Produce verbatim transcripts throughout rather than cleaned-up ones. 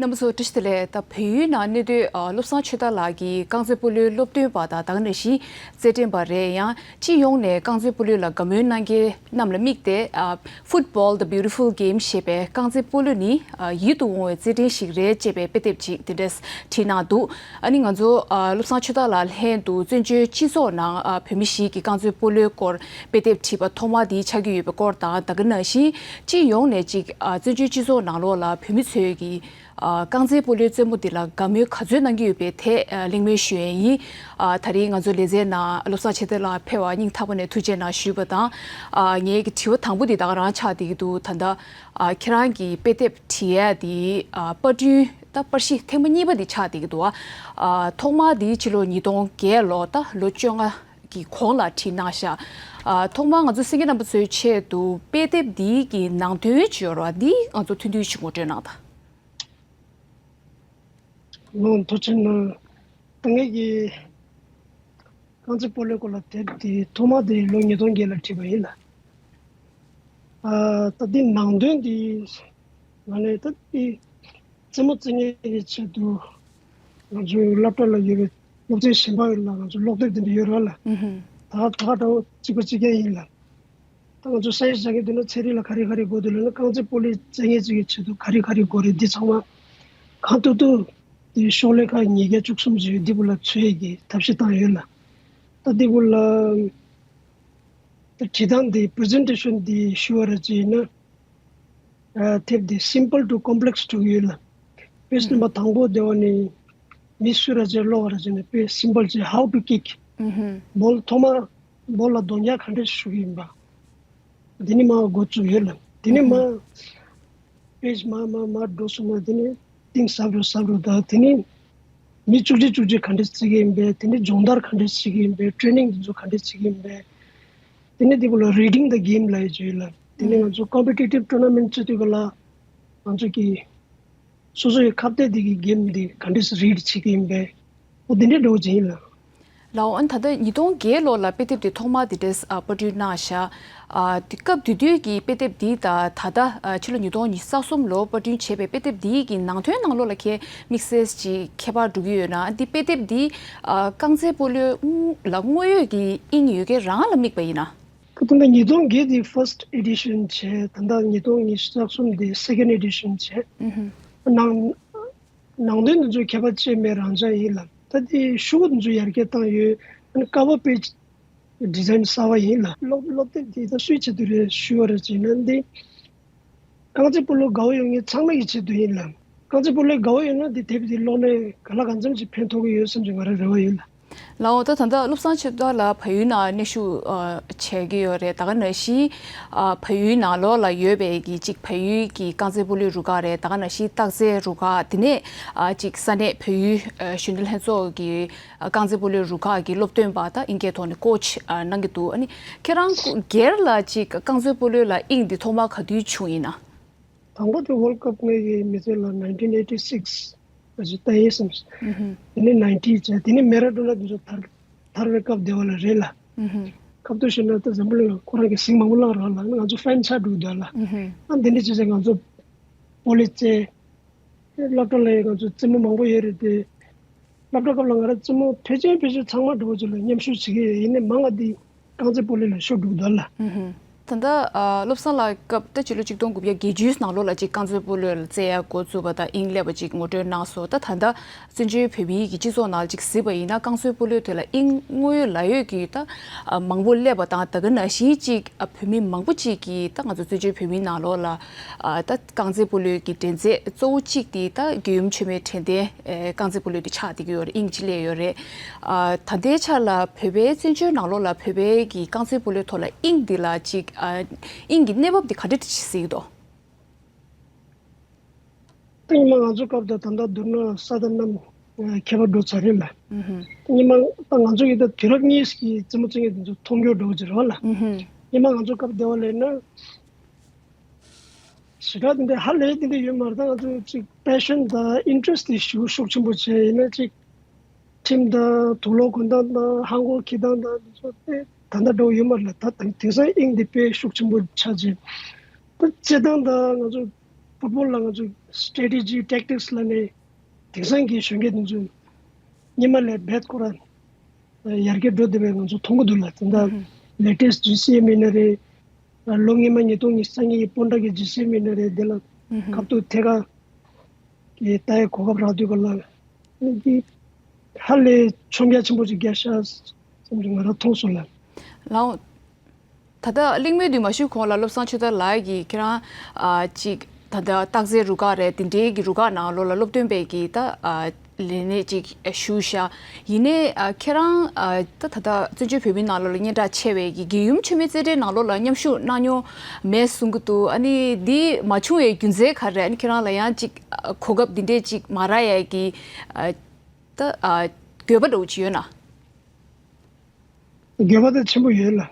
རྣམ་པ་ཚོ་བཀྲ་ཤིས་བདེ་ལེགས། ད་བལ་ཡུལ་ནང་གནས་སྡོད་ཨ་བློ་བཟང་ཆོས་གྲགས་ལགས་ཀྱིས་རྐང་རྩེད་སྤོ་ལོའི་སློབ་སྟོན་པ་དང་ད་ག་ནང་བཞིན་རྩེད་འགྲན་པ་རེད། ཡང་སྤྱི་ཡོངས་ནས་རྐང་རྩེད་སྤོ་ལོ་ལ་དགའ་མོས་གནང་མཁན་རྣམས་ལ་དམིགས་ཏེ་ཨ་Football, the Beautiful Game ཞེས་པའི་རྐང་རྩེད་སྤོ་ལོ་ནི་ཨ་ཡིད་དུ་འོང་བའི་རྩེད་འགྲན་ཞིག་རེད་ཅེས་པའི་དཔེ་དེབ་ཅིག་དེ་འདྲས་བྲིས་གནང་འདུག་ཨ་ནི་ང་ཚོ་ཨ་བློ་བཟང་ཆོས་གྲགས་ལགས་ལྷན་དུ་བཙན་བྱོལ་སྤྱི་ཚོགས་ནང་ཨ་བོད་མི་ཞིག་གིས་རྐང་རྩེད་སྤོ་ལོའི་སྐོར་དཔེ་དེབ་བྲིས་པ་ཐོག་མ་དེ་ཆགས་ཀྱི་ཡོད་པའི་སྐོར་དང་། ད་ག་ནང་བཞིན་སྤྱི་ཡོངས་ནས་ཅིག་ཨ་བཙན་བྱོལ་སྤྱི་ཚོགས་ནང་ལོགས་ལ་བོད་མི་ཚོས་ཀྱི་ཨ་རྐང་རྩེད་སྤོ་ལོའི་རྩེད་མོ་འདི་ལ་དགའ་མོས་ག་ཚོད་གནང་གི་ཡོད་པའི་ཐད་ཨ་གླེང་མོལ་ཞུ་ཡས་ཡིན། ཨ་དེ་རིང་ང་ཚོ་ལེ་ཚན་ནང་བློ་བཟང་ཆོས་གྲགས་ལགས་ཕེབས་པར་སྙིང་ཐག་པ་ནས་ཐུགས་རྗེ་གནང་ཞུས་པ་དང་། ཨ་ངའི་གི་དྲི་བ་དང་པོ་འདི་ད་ག་རང་ཆགས་བསྡད་ཀྱི་འདུག་ད་ལྟ་ཨ་ཁྱེད་རང་གི་དཔེ་དེབ་བྲིས་ཡས་འདི་ཨ་པར་སྐྲུན་ད་པར་གཞི་ཐེངས་མ་གཉིས་པ་འདི་ཆགས་བསྡད་ཀྱི་འདུག་ཨ་ཐོག་མ་འདི་ཕྱི་ལོ་ཉིས་སྟོང་བརྒྱད་ལོ་ད་ལོ་བཅོ་ལྔ་གི་གོང་ལ་བྲིས་གནང་ཤག་ཨ་ཐོག་མར་ང་ཚོ་གསན་མཁན་རྣམ་པ་ཚོའི་ཆེད་དུ་དཔེ་དེབ་འདིའི་གི་ནང་དོན་ཅིག་ཡོད་རེད་བ། འདི་ང་ཚོ་ཐུང་ཐུང་ཞིག་ངོ་སྤྲོད་གནང་དང་། ལོ་མཐོ་ཆེན་ན་ད་ངེད་ཀྱི་རྐང་རྩེད་སྤོ་ལོའི་སྐོར་ལ་དེབ་དེ་ཐོག་མ་དེ་ལོ་ཉིས་སྟོང་བརྒྱད་ལ་བྲིས་པ་ཡིན་ལ། ཨ་ད་འདི་ནང་དོན་འདི་ང་ནས་ད་འདི་རྩེད་མོ་རྩེ་མཁན་གྱི་ཆེད་དུ་ང་ཚོའི་སློབ་གྲྭ་ལ་ཡོད་པའི་སློབ་ཚན་གཞན་པ་ལ་ང་ཚོ་ཀློག་དེབ་དེ་འདྲ་ཡོད་རེད་ལ། ད་ད་ག་འདྲ་བོ་གཅིག་པ་གཅིག་རྐྱང་ཡིན་ལ། ད་ང་ཚོ་ས་ཡིག་བྱ་མཁན་དེ་ནི་ཚན་རིག་ལ་ག་རེ་ག་རེ་དགོས་འདུག་ལབ་ན། རྐང་རྩེད་སྤོ་ལོ་རྩེ་མཁན་ཅིག་གི་ཆེད་དུ་ག་རེ་ག་རེ་དགོས་རེད། འདི་ཚང་མ་གང་ཐུབ་ཐུབ་དེ་ཤོག་ལྷེ་ཁག་ཉིས་བརྒྱ་བཅུ་གསུམ་ཅིག་ཡོད། འདི་བུ་ལ་འཚོལ་ཡས་ཀྱི་ཐབས་ཤེས་བཏང་ཡོད་ལ། ད་འདི་བུ་ལ་ད་བྲིས་སྟངས་འདི་པི་རི་ཛེན་ཊེ་ཤན་འདི་ཞུ་བ་ར་ཅིག་ཡིན་ན། ཨ་དེབ་འདི་simple to complex འགྲོ་གི་ཡོད་ལ། པེ་ཇི་ནམ་བར་དང་པོ་དེ་བ་ནི་མི་སུ་ར་ཅིག་ཀློག་པ་ར་ཅིག་ནི་དཔེ་simple ཅིག How to kick། ཨུ་ཧུམ། བོལ་ཐོག་མ་བོལ་ལ་རྡོ་ཉ་ག་འདྲས་ཞུ་གི་ཡིན་པ། དེ་ནི་མ་འགོ་བཙུགས་ཡོད་ལ། དེ་ནི་མ་ཨུ་ཧུམ། པེ་ཇི་མ་མ་མ་འགྲོ་སོང་ན་དེ་ནི་གཏིང་ཟབ་རུ་ཟབ་རུ་ད་དེ་ནི་མི་བཅུ་གཅིག་བཅུ་གཅིག་ག་འདྲས་བརྩི་གི་ཡིན་པས། དེ་ནི་སྦྱོང་བརྡར་ག་འདྲས་བྱེད་ཀྱི་ཡིན་པས། ཊེ་རེ་ནིང་དེ་ཚོ་ག་འདྲས་བྱེད་ཀྱི་ཡིན་པས། དེ་ནི་དེ་བོ་ལ་Reading the Game ལབ་ཡས་ཅིག་ཡོད་ལ། དེ་ནི་ང་ཚོ་ཀོམ་པི་ཊི་ཊིབ་ཊོར་ན་མེན་ཊི་བྱེད་དུས་ག་ལ་ང་ཚོ་གི་སོ་སོ་ཡི་ཁ་གཏད་དེ་གི་གེམ་འདི་ག་འདྲས་སེ་རིཌ་བྱེད་ཀྱི་ཡིན་པས། འོ་འདི་འདྲའི་འགྲོ་བྱེད་ཡིན་ལ། ལའོ། ཨ་ནི་ད་ལྟ་ཉིས་སྟོང་བརྒྱད་ལོ་ལ་དཔེ་དེབ་འདི་ཐོག་མ་འདི་འདྲས་ཨ་པར་སྐྲུན་གནང་ཤག་ཨ་དེ་སྐབས་དེ་དུས་ཀྱི་དཔེ་དེབ་འདི་དང་ད་ལྟ་ཨ་ཕྱི་ལོ་ཉིས་སྟོང་ཉི་ཤུ་རྩ་གསུམ་ལོ་པར་སྐྲུན་བྱས་པའི་དཔེ་དེབ་འདིའི་གི་ནང་དོན་ནང་ལོགས་ལ་ཁྱེད་དམིགས་བསལ་ཅིག་ཁྱད་པར་འགྲོ་གི་ཡོད་ན། ཨ་འདི་དཔེ་དེབ་འདི་ཨ་རྐང་རྩེད་སྤོ་ལོ་ལ་དངོས་ཡོད་ཀྱི་དབྱིངས་ཡོད་མཁན་རང་ལ་དམིགས་པ་ཡིན་ན། ཁ་ཐུག་ན་ཉིས་སྟོང་བརྒྱད་དེ་first edition བྱས། ད་ལྟ་ཉིས་སྟོང་ཉི་ཤུ་རྩ་གསུམ་དེ་second edition བྱས། ཨུ་ཧུམ། ནང་ནང་དོན་དེ་ཚོ་ཁྱད་པར་ཅི་མེད་རང་འཇགས་ཡིན་ལ། ད་དེ་ཤོག་བུ་དེ་ཚོ་ཡར་རྒྱས་བཏང་ཡོད། ཨ་ནི་cover page design གསར་པ་ཡིན་ལ། སློབ་སློབ་དེབ་དེ་ད་སུའི་ཆེད་དུ་རེད་ཞུ་བ་རེད་ཅེ་ན། འདི་རྐང་རྩེད་སྤོ་ལོ་དགའ་བོ་ཡོད་མཁན་ཚང་མ་གི་ཆེད་དུ་ཡིན་ལ། རྐང་རྩེད་སྤོ་ལོ་དགའ་བོ་ཡོད་ན་འདི་དེབ་འདི་ཀློག་ནས་ག་ལ་གང་འཚམ་ཅིག་ཕན་ཐོགས་ཀྱི་ཡོད་བསམ་གྱི་ང་རང་རེ་བ་ཡོད་ལ། ལའོ། ད་ད་ལྟ་བློ་བཟང་ཆོས་གྲགས་ལགས་བལ་ཡུལ་ནང་གནས་བཞུགས་ཨ་བྱེད་ཀྱི་ཡོད་རེད། ད་ག་ནང་བཞིན་ཨ་བལ་ཡུལ་ནང་ལོགས་ལ་ཡོད་པའི་གི་ཅིག་བལ་ཡུལ་གྱི་རྐང་རྩེད་སྤོ་ལོའི་རུ་ཁག་རེད། ད་ག་ནང་བཞིན་རྟགས་རྩལ་རུ་ཁག། དེ་ནས་ཨ་ཅིག་ས་གནས་བལ་ཡུལ་ཨ་གཞོན་ནུ་ལྷན་ཚོགས་ཀྱི་ཨ་རྐང་རྩེད་སྤོ་ལོའི་རུ་ཁག་གི་སློབ་སྟོན་པ་དང་ཨིན་སྐད་ཐོག་ནས་ཀོ་ཆི་ཨ་གནང་གི་འདུག་ཨ་ནི་ཁྱེད་རང་སྒེར་ལ་ཅིག་རྐང་རྩེད་སྤོ་ལོ་ལ་དབྱིངས་འདི་ཐོག་མར་ག་དུས་བྱུང་ཡིན་ན། དང་པོ་དེ་World Cup ངེད་ཀྱི་མི་ཚེ་ལ་nineteen eighty-six ཨ་ཅིག་ལྟ་ཡིན་བསམ། ཨུ་ཧུམ། དེ་ནས་ninety བྱས། དེ་ནས་མེ་ར་ཌོ་ན་དེ་ཚོ་དར་དར་བའི་སྐབས་དེ་བ་ལ་རེད་ལ། ཨུ་ཧུམ། སྐབས་དུ་ཞུ་ན་ད་འཛམ་བུ་གླིང་ལ་ཁོ་རང་གི་ཟིང་མང་པོ་བསླངས་རོགས་ལ། ང་ཚོ་ཧྥེན་ཆགས་འགྲོ་འདུག་ལ། ཨུ་ཧུམ། ཨ་འདི་འདྲ་བྱས་ཙང་ང་ཚོ་སྤོ་ལོ་རྩེ། སློབ་གྲྭ་ལ་ཡང་ང་ཚོ་རྩེད་མོ་མང་པོ་ཡོད་རེད་དེ། སློབ་གྲྭ་སྐབས་ལ་ང་རང་རྩེད་མོ་ཕལ་ཆེར་ཕལ་ཆེར་ཚང་མ་འགྲོ་བ་ཚོ་ལ་མཉམ་ཞུགས་བྱེད་ཀྱི་ཡོད། ཡིན་ནའི་མང་བ་འདི་རྐང་རྩེད་སྤོ་ལོ་ལ་ཤོར་འགྲོ་འདུག་ལ། ཨུ་ཧུམ། ད་ལྟ་ཨ་བློ་བཟང་ལགས་སྐབས་ད་ཕྱི་ལོ་ཆིག་སྟོང་དགུ་བརྒྱ་བརྒྱད་ཅུའི་ནང་ལོགས་ལ་ཅིག་རྐང་རྩེད་སྤོ་ལོ་ལ་རྩེ་ཡ་འགོ་བཙུགས་པ་དང་དབྱིངས་སླེབས་པ་ཅིག་ངོ་སྤྲོད་གནང་སོང་། ད་ད་ལྟ་བཙན་བྱོལ་བོད་མིའི་གི་སྤྱི་ཚོགས་ནང་ཅིག་གཟིགས་པ་ཡིན་ན་རྐང་རྩེད་སྤོ་ལོའི་ཐད་ལ་དབྱིངས་དངོས་ཡོད་ལ་ཡོད་ཀྱི་ད་ཨ་མང་པོ་སླེབས་པ་དང་། ད་ག་ནང་བཞིན་ཅིག་ཨ་བོད་མི་མང་པོ་ཅིག་གིས་ད་ང་ཚོ་བཙན་བྱོལ་བོད་མིའི་ནང་ལོགས་ལ་ཨ་ད་རྐང་རྩེད་སྤོ་ལོའི་གི་འགྲན་རྩོད་གཙོ་བོ་གཅིག་དེ་ད་རྒྱལ་ཡུམ་ཆོས་མེད་དྲན་རྟེན་ཨེ་རྐང་རྩེད་སྤོ་ལོ་དེ་ཆགས་བསྡད་ཀྱི་ཡོད་རེད། དབྱིངས་གཅིག་སླེབས་ཡོད་རེད། ཨ་ད་ལྟའི་ཆ་ལ་བོད་པའི་བཙན་བྱོལ་ནང་ལོགས་ལ་བོད་པའི་གི་རྐང་རྩེད་སྤོ་ལོའི་ཐོག་ལ་དབྱིངས་འདི་ལ་ཅིག་ཨ་དབྱིངས་ཀྱི་གནས་བབ་འདི་ག་འདྲ་ཅིག་གཟིགས་འདུག་ད་ཉི་མ་ང་ཚོ་སྐབས་དང་ད་ལྟ་བསྡུར་ན་ས་དང་གནམ་ཨ་ཁྱད་པར་འགྲོ་ཚར་རེད་ལ། ཨུ་ཧུམ། ད་ཉི་མ་ད་ང་ཚོ་ཡི་ད་དུས་རབས་གཉིས་ཀྱི་རྩེད་མོ་རྩེ་མཁན་དེ་ཚོ་མཐོང་རྒྱུ་འགྲོ་གི་རེད་བ་ལ། ཨུ་ཧུམ། ཉི་མ་ང་ཚོ་སྐབས་བསྡད་པ་ལས་ན། ཞེ་དྲག་དེ་འདྲ་ཧ་ལས་དེ་འདྲ་ཡོད་མ་རེད། ད་ང་ཚོ་ཅིག་པེ་ཤོན་དང་ཨིན་ཊི་རེ་སི་ཊི་དེ་ཞེ་པོ་ཤུགས་ཆེན་པོ་བྱས། ཡིན་ན་ཅིག་ཁྲིམས་དང་དུག་ལོག་གོན་སྟངས་དང་ལྷམ་གོག་འཁྱེར་སྟངས་དང་དེ་ཚོ་དེ་ད་ལྟ་འདྲ་བོ་ཡོད་མ་རེད་ལ། ད་དེང་དེང་སང་དབྱིངས་དེ་དཔེ་ཤུགས་ཆེན་པོ་ཆགས་བྱས། ད་རྩེད་སྟངས་དང་ང་ཚོ་ ཕུཊ་བོལ་ལ་ང་ཚོ་སི་ཊེ་ཊི་ཇི་ཊེག་ཊིག་སི་ལབ་ནས་དེང་སང་གི་གཞོན་སྐྱེས་དེ་ཚོ་སྔོན་མ་ལས་རྦད་ཁོ་རང་ཡར་རྒྱས་འགྲོ་བསྡད་པའི་ང་ཚོ་མཐོང་གི་འདུག་ལ། དེ་འདྲ་ལེ་ཊེ་སི་ཊི་ཇི་སི་ཨེམ་ཡིན་ན་རེད། ལོ་སྔོན་མ་ཉིས་སྟོང་ཉི་ཤུ་རྩ་གཉིས་ཀྱི་སྤོན་ཊ་གི་ཇི་སི་ཨེམ་ཡིན་ན་རེད། དེ་ལ་ཁ་ཐུག་ཐད་ཀར་གྱི་ལྟ་ཡའི་གོ་སྐབས་རག་དུས་ག་ལ་འདི་ཧ་ལས་མཆོང་རྒྱ་ཆེན་པོ་ཅིག་བརྒྱབ་ཤག་བསམ་གྱི་ང་རང་མཐོང་སོང་ལ། ལའོ། ད་ལྟ་གླེང་མོལ་དུ་མ་ཞུགས་གོང་ལ་བློ་བཟང་ཆོས་དར་ལགས་ཀྱིས་ཁྱེད་རང་ཨ་ཅིག་ད་ལྟ་སྟག་རྩེ་རུ་ཁག་རེད། དེ་འདྲའི་གི་རུ་ཁག་ནང་ལོགས་ལ་སློབ་སྟོན་པའི་གི་ད་ཨ་ལས་གནས་ཅིག་ཞུས་ཤག་ཡིན་ནའི་ཨ་ཁྱེད་རང་ཨ་ད་ད་ལྟ་བཙན་བྱོལ་བོད་མིའི་ནང་ལོགས་ལ་སྙན་གྲགས་ཆེ་བའི་གི་རྒྱལ་ཡུམ་ཆེན་མོའི་རྩེད་འགྲན་ནང་ལོགས་ལ་མཉམ་ཞུགས་གནང་མྱོང་མེད་གསུང་གི་འདུག་ཨ་ནི་འདི་མ་བྱུང་བའི་རྒྱུ་མཚན་ག་རེ་རེད། ཨ་ནི་ཁྱེད་རང་ལ་ཡང་ཅིག་ཨ་གོ་སྐབས་འདི་འདྲའི་ཅིག་མ་རག་ཡ་གི་ཨ་ད་ཨ་དགོས་པ་འདྲ་བོ་ཅིག་ཡོད་ན། དགོས་པ་དེ་ཆེན་པོ་ཡོད་ལ།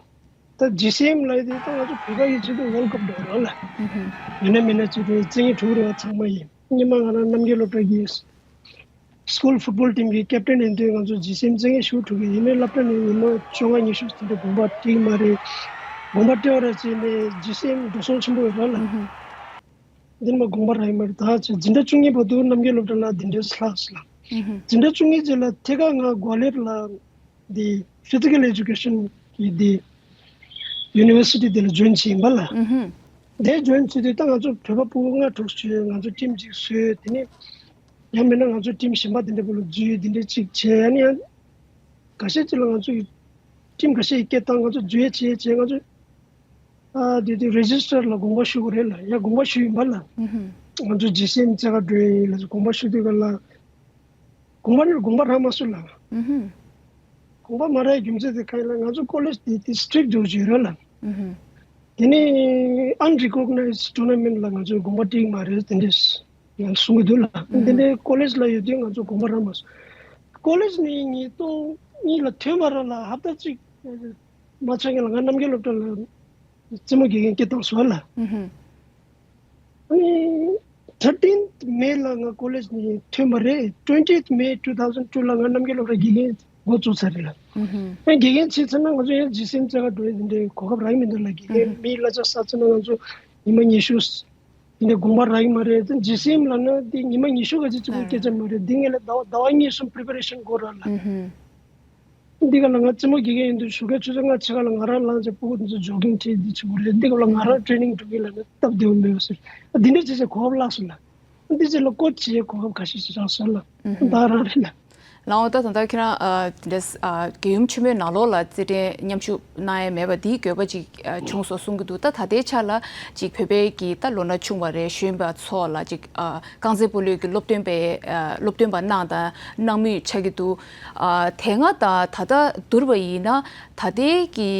ད་ཇི་སི་ཨེམ་ལབ་ཡ་དེ་ད་ང་ཚོ་བོད་པ་ཡི་ཆེད་དུ་ཝརལ་ཀབ་འགྲོ་རོགས་ལ། ཡིན་ན་མིན་ན་ཆེད་དུ་རྩེད་ངན་གྲུག་རེ་བ་ཚང་མ་ཡིན། སྔོན་མ་ང་རང་རྣམ་རྒྱལ་སློབ་གྲྭ་གི་སི་ཀུལ་ཕུཊ་བོལ་ཊིམ་གི་ཀེབ་ཊན་ཡིན་དུས་ང་ཚོ་ཇི་སི་ཨེམ་རྩེད་ངན་ཞུ་ཐུབ་གི་ཡིན་ནའི་སློབ་གྲྭ་ནས་ཉི་མ་བཅོ་ལྔ་ཉི་ཤུ་ཙམ་དུ་དགོངས་པ་སྤྲད་མ་རེད། དགོངས་པ་སྤྲད་པ་རེད་ཟེར་ནས་ཇི་སི་ཨེམ་འགྲོ་སོང་ཆེན་པོ་ཡོད་རོགས་ལ། འདི་ནས་མ་དགོངས་པ་རག་གི་མ་རེད། ད་ཆ་འཛིན་གྲྭ་བཅུ་གཉིས་བར་དུ་རྣམ་རྒྱལ་སློབ་གྲྭ་ལ་འདི་འདྲའི་ལྷག་སོང་ལ། འཛིན་གྲྭ་བཅུ་གཉིས་རྗེས་ལ་ཐད་ཀར་ང་གོ་ལེར་ལ་འདི་ཕི་ཛི་ཀལ་ཨེ་ཇུ་ཀེ་ཤན་གྱི་འདི་ཡུ་ནི་ཝར་སི་ཊི་དེ་ལ་ཇོ་ཡིན་བྱས་ཡིན་པ་ལ། དེ་ཇོ་ཡིན་བྱས་དུས་ད་ང་ཚོ་བོད་པ་ཕྲུ་གུ་ལྔ་དྲུག་བྱས། ང་ཚོ་ཊིམ་གཅིག་བཟོས། དེ་ནས་ཡང་མིན་ན་ང་ཚོ་ཊིམ་གཞན་པ་དེ་འདྲ་པོ་ལ་འཛུལ། དེ་འདྲ་གཅིག་བྱས། ཡང་ནས་ཡང་འགའ་ཤས་ཅིག་ལ་ང་ཚོ་ཡི་ཊིམ་འགའ་ཤས་ཡི་སྐད་བཏང་། ང་ཚོ་འཛུལ་བྱས་བྱས། ང་ཚོ་ཨ་དེ་དུས་རེ་ཇི་སི་ཊར་ལ་དགོངས་པ་ཞུ་དགོས་རེད་ལ། ཡ་དགོངས་པ་ཞུས་ཡིན་པ་ལ། ང་ཚོ་ཇི་སི་ཨེམ་རྩེད་གར་འགྲོ་ཡ་ཡིན་ལ་དགོངས་པ་ཞུ་དུས་ག་ལ། དགོངས་པ་ནི་དགོངས་པ་རག་མ་སོང་ལ། དགོངས་པ་མ་རག་རྒྱུ་མཚན་དེ་ག་ཡིན་ལ། ང་ཚོ་ཀོ་ལེཇ་དེ་དེ་སི་ཊིག་འདུག་བརྗོད་རོགས་ལ། དེ་ནས་ཨན་རི་ཀོག་ནའི་ཛི་ཊུར་ན་མེན་ཊི་ལ་ང་ཚོས་དགོངས་པ་སྤྲད་མ་རེད་དེ་འདྲས་ཡང་གསུང་གི་འདུག་ལ། དེ་འདྲའི་ཀོ་ལེཇ་ལ་ཡོད་དུས་ང་ཚོ་དགོངས་པ་རག་མ་སོང་། ཀོ་ལེཇ་ནས་ཉིས་སྟོང་གཉིས་ལ་ཐོན་པ་ར་ལ་ཧབ་ཏ་གཅིག་མ་ཆགས་སྔོན་ལ་ང་རྣམ་རྒྱལ་སློབ་གྲྭ་ལ་རྩེད་མོ་དགེ་རྒན་སྐད་བཏང་སོང་ལ། ཨ་ནི་ཐར་ཊིན་མེ་ལ་ང་ཀོ་ལེཇ་ནས་ཐོན་པ་རེད། ཊུ་ཝེན་ཊི་མེ་ཊུ་ཐའུ་ཟན་ཊུ་ལ་ང་རྣམ་རྒྱལ་སློབ་གྲྭ་དགེ་རྒན་འགོ་བཙུགས་ཚར་རེད་ལ། ཨ་དགེ་རྒན་བྱས་ཚར་ན་ང་ཚོ་ཡང་ཇི་སི་ཨེམ་རྩེད་གར་འགྲོ་ཡ་དེ་འདྲའི་གོ་སྐབས་རག་གི་མི་འདུག་ལ། དགེ་རྒན་མིའི་གླ་ཆ་བསགས་ཚར་ན་ང་ཚོ་ཉི་མ་ཉི་ཤུ་དེ་འདྲའི་དགོངས་པ་རག་གི་མ་རེད། དེ་ཇི་སི་ཨེམ་ལབ་ན་དེ་ཉི་མ་ཉི་ཤུ་ག་ཅིག་གཅིག་པོའི་སྐད་ཆ་མ་རེད། དེ་ངེད་ལ་ཟླ་བ་ཟླ་བ་གཉིས་གསུམ་པི་རི་པེ་རེ་ཤན་དགོས་ར་ལ། འདི་ག་ལ་ང་རྩེད་མོ་དགེ་རྒན་ཡིན་དུས་ཞོགས་ཀས་ཆུ་ཚོད་ལྔ་ཕྱེད་ཀ་ལ་ང་རང་ལངས་བྱས་སྤུ་གུ་དེ་ཚོ་ཇོག་གིང་ཁྲིད་འདི་བྱེད་དགོས་རེད། འདི་ག་ལ་ང་རང་ཊེ་ནིང་འགྲོ་གི་ལབ་ན་སྟབས་བདེ་བོ་མེད་པ་ཟེར། འདི་འདྲ་བྱས་བྱས་གོ་སྐབས་བརླག་སོང་ལ། འདི་བྱས་ལ་ཀོ་ཆི་བྱས་གོ་སྐབས་ག་ཤེད་ཅིག་རག་སོང་ལ། ད་རང་རེད་ལ། ལའོ། ད་ད་ལྟ་ཁྱེད་རང་ཨ་དེ་འདྲ་ཨ་རྒྱལ་ཡུམ་ཆེན་མོའི་ནང་ལོགས་ལ་རྩེད་འགྲན་མཉམ་ཞུགས་གནང་ཡས་མེད་པ་འདིའི་དགོས་པ་ཅིག་ཨ་བྱུང་སོང་གསུང་གི་འདུག་ད་ད་ལྟའི་ཆ་ལ་ཅིག་བོད་པའི་གི་ད་ལོ་ན་ཆུང་བ་རེད། གཞོན་པ་ཚོ་ལ་ཅིག་ཨ་རྐང་རྩེད་སྤོ་ལོའི་གི་སློབ་སྟོན་པའི་ཨ་སློབ་སྟོན་པ་གནང་དང་གནང་མུས་ཆགས་ཀྱི་འདུག་ཨ་དེ་སྔ་དང་ད་ལྟ་བསྡུར་བ་ཡིན་ན་ད་ལྟའི་གི་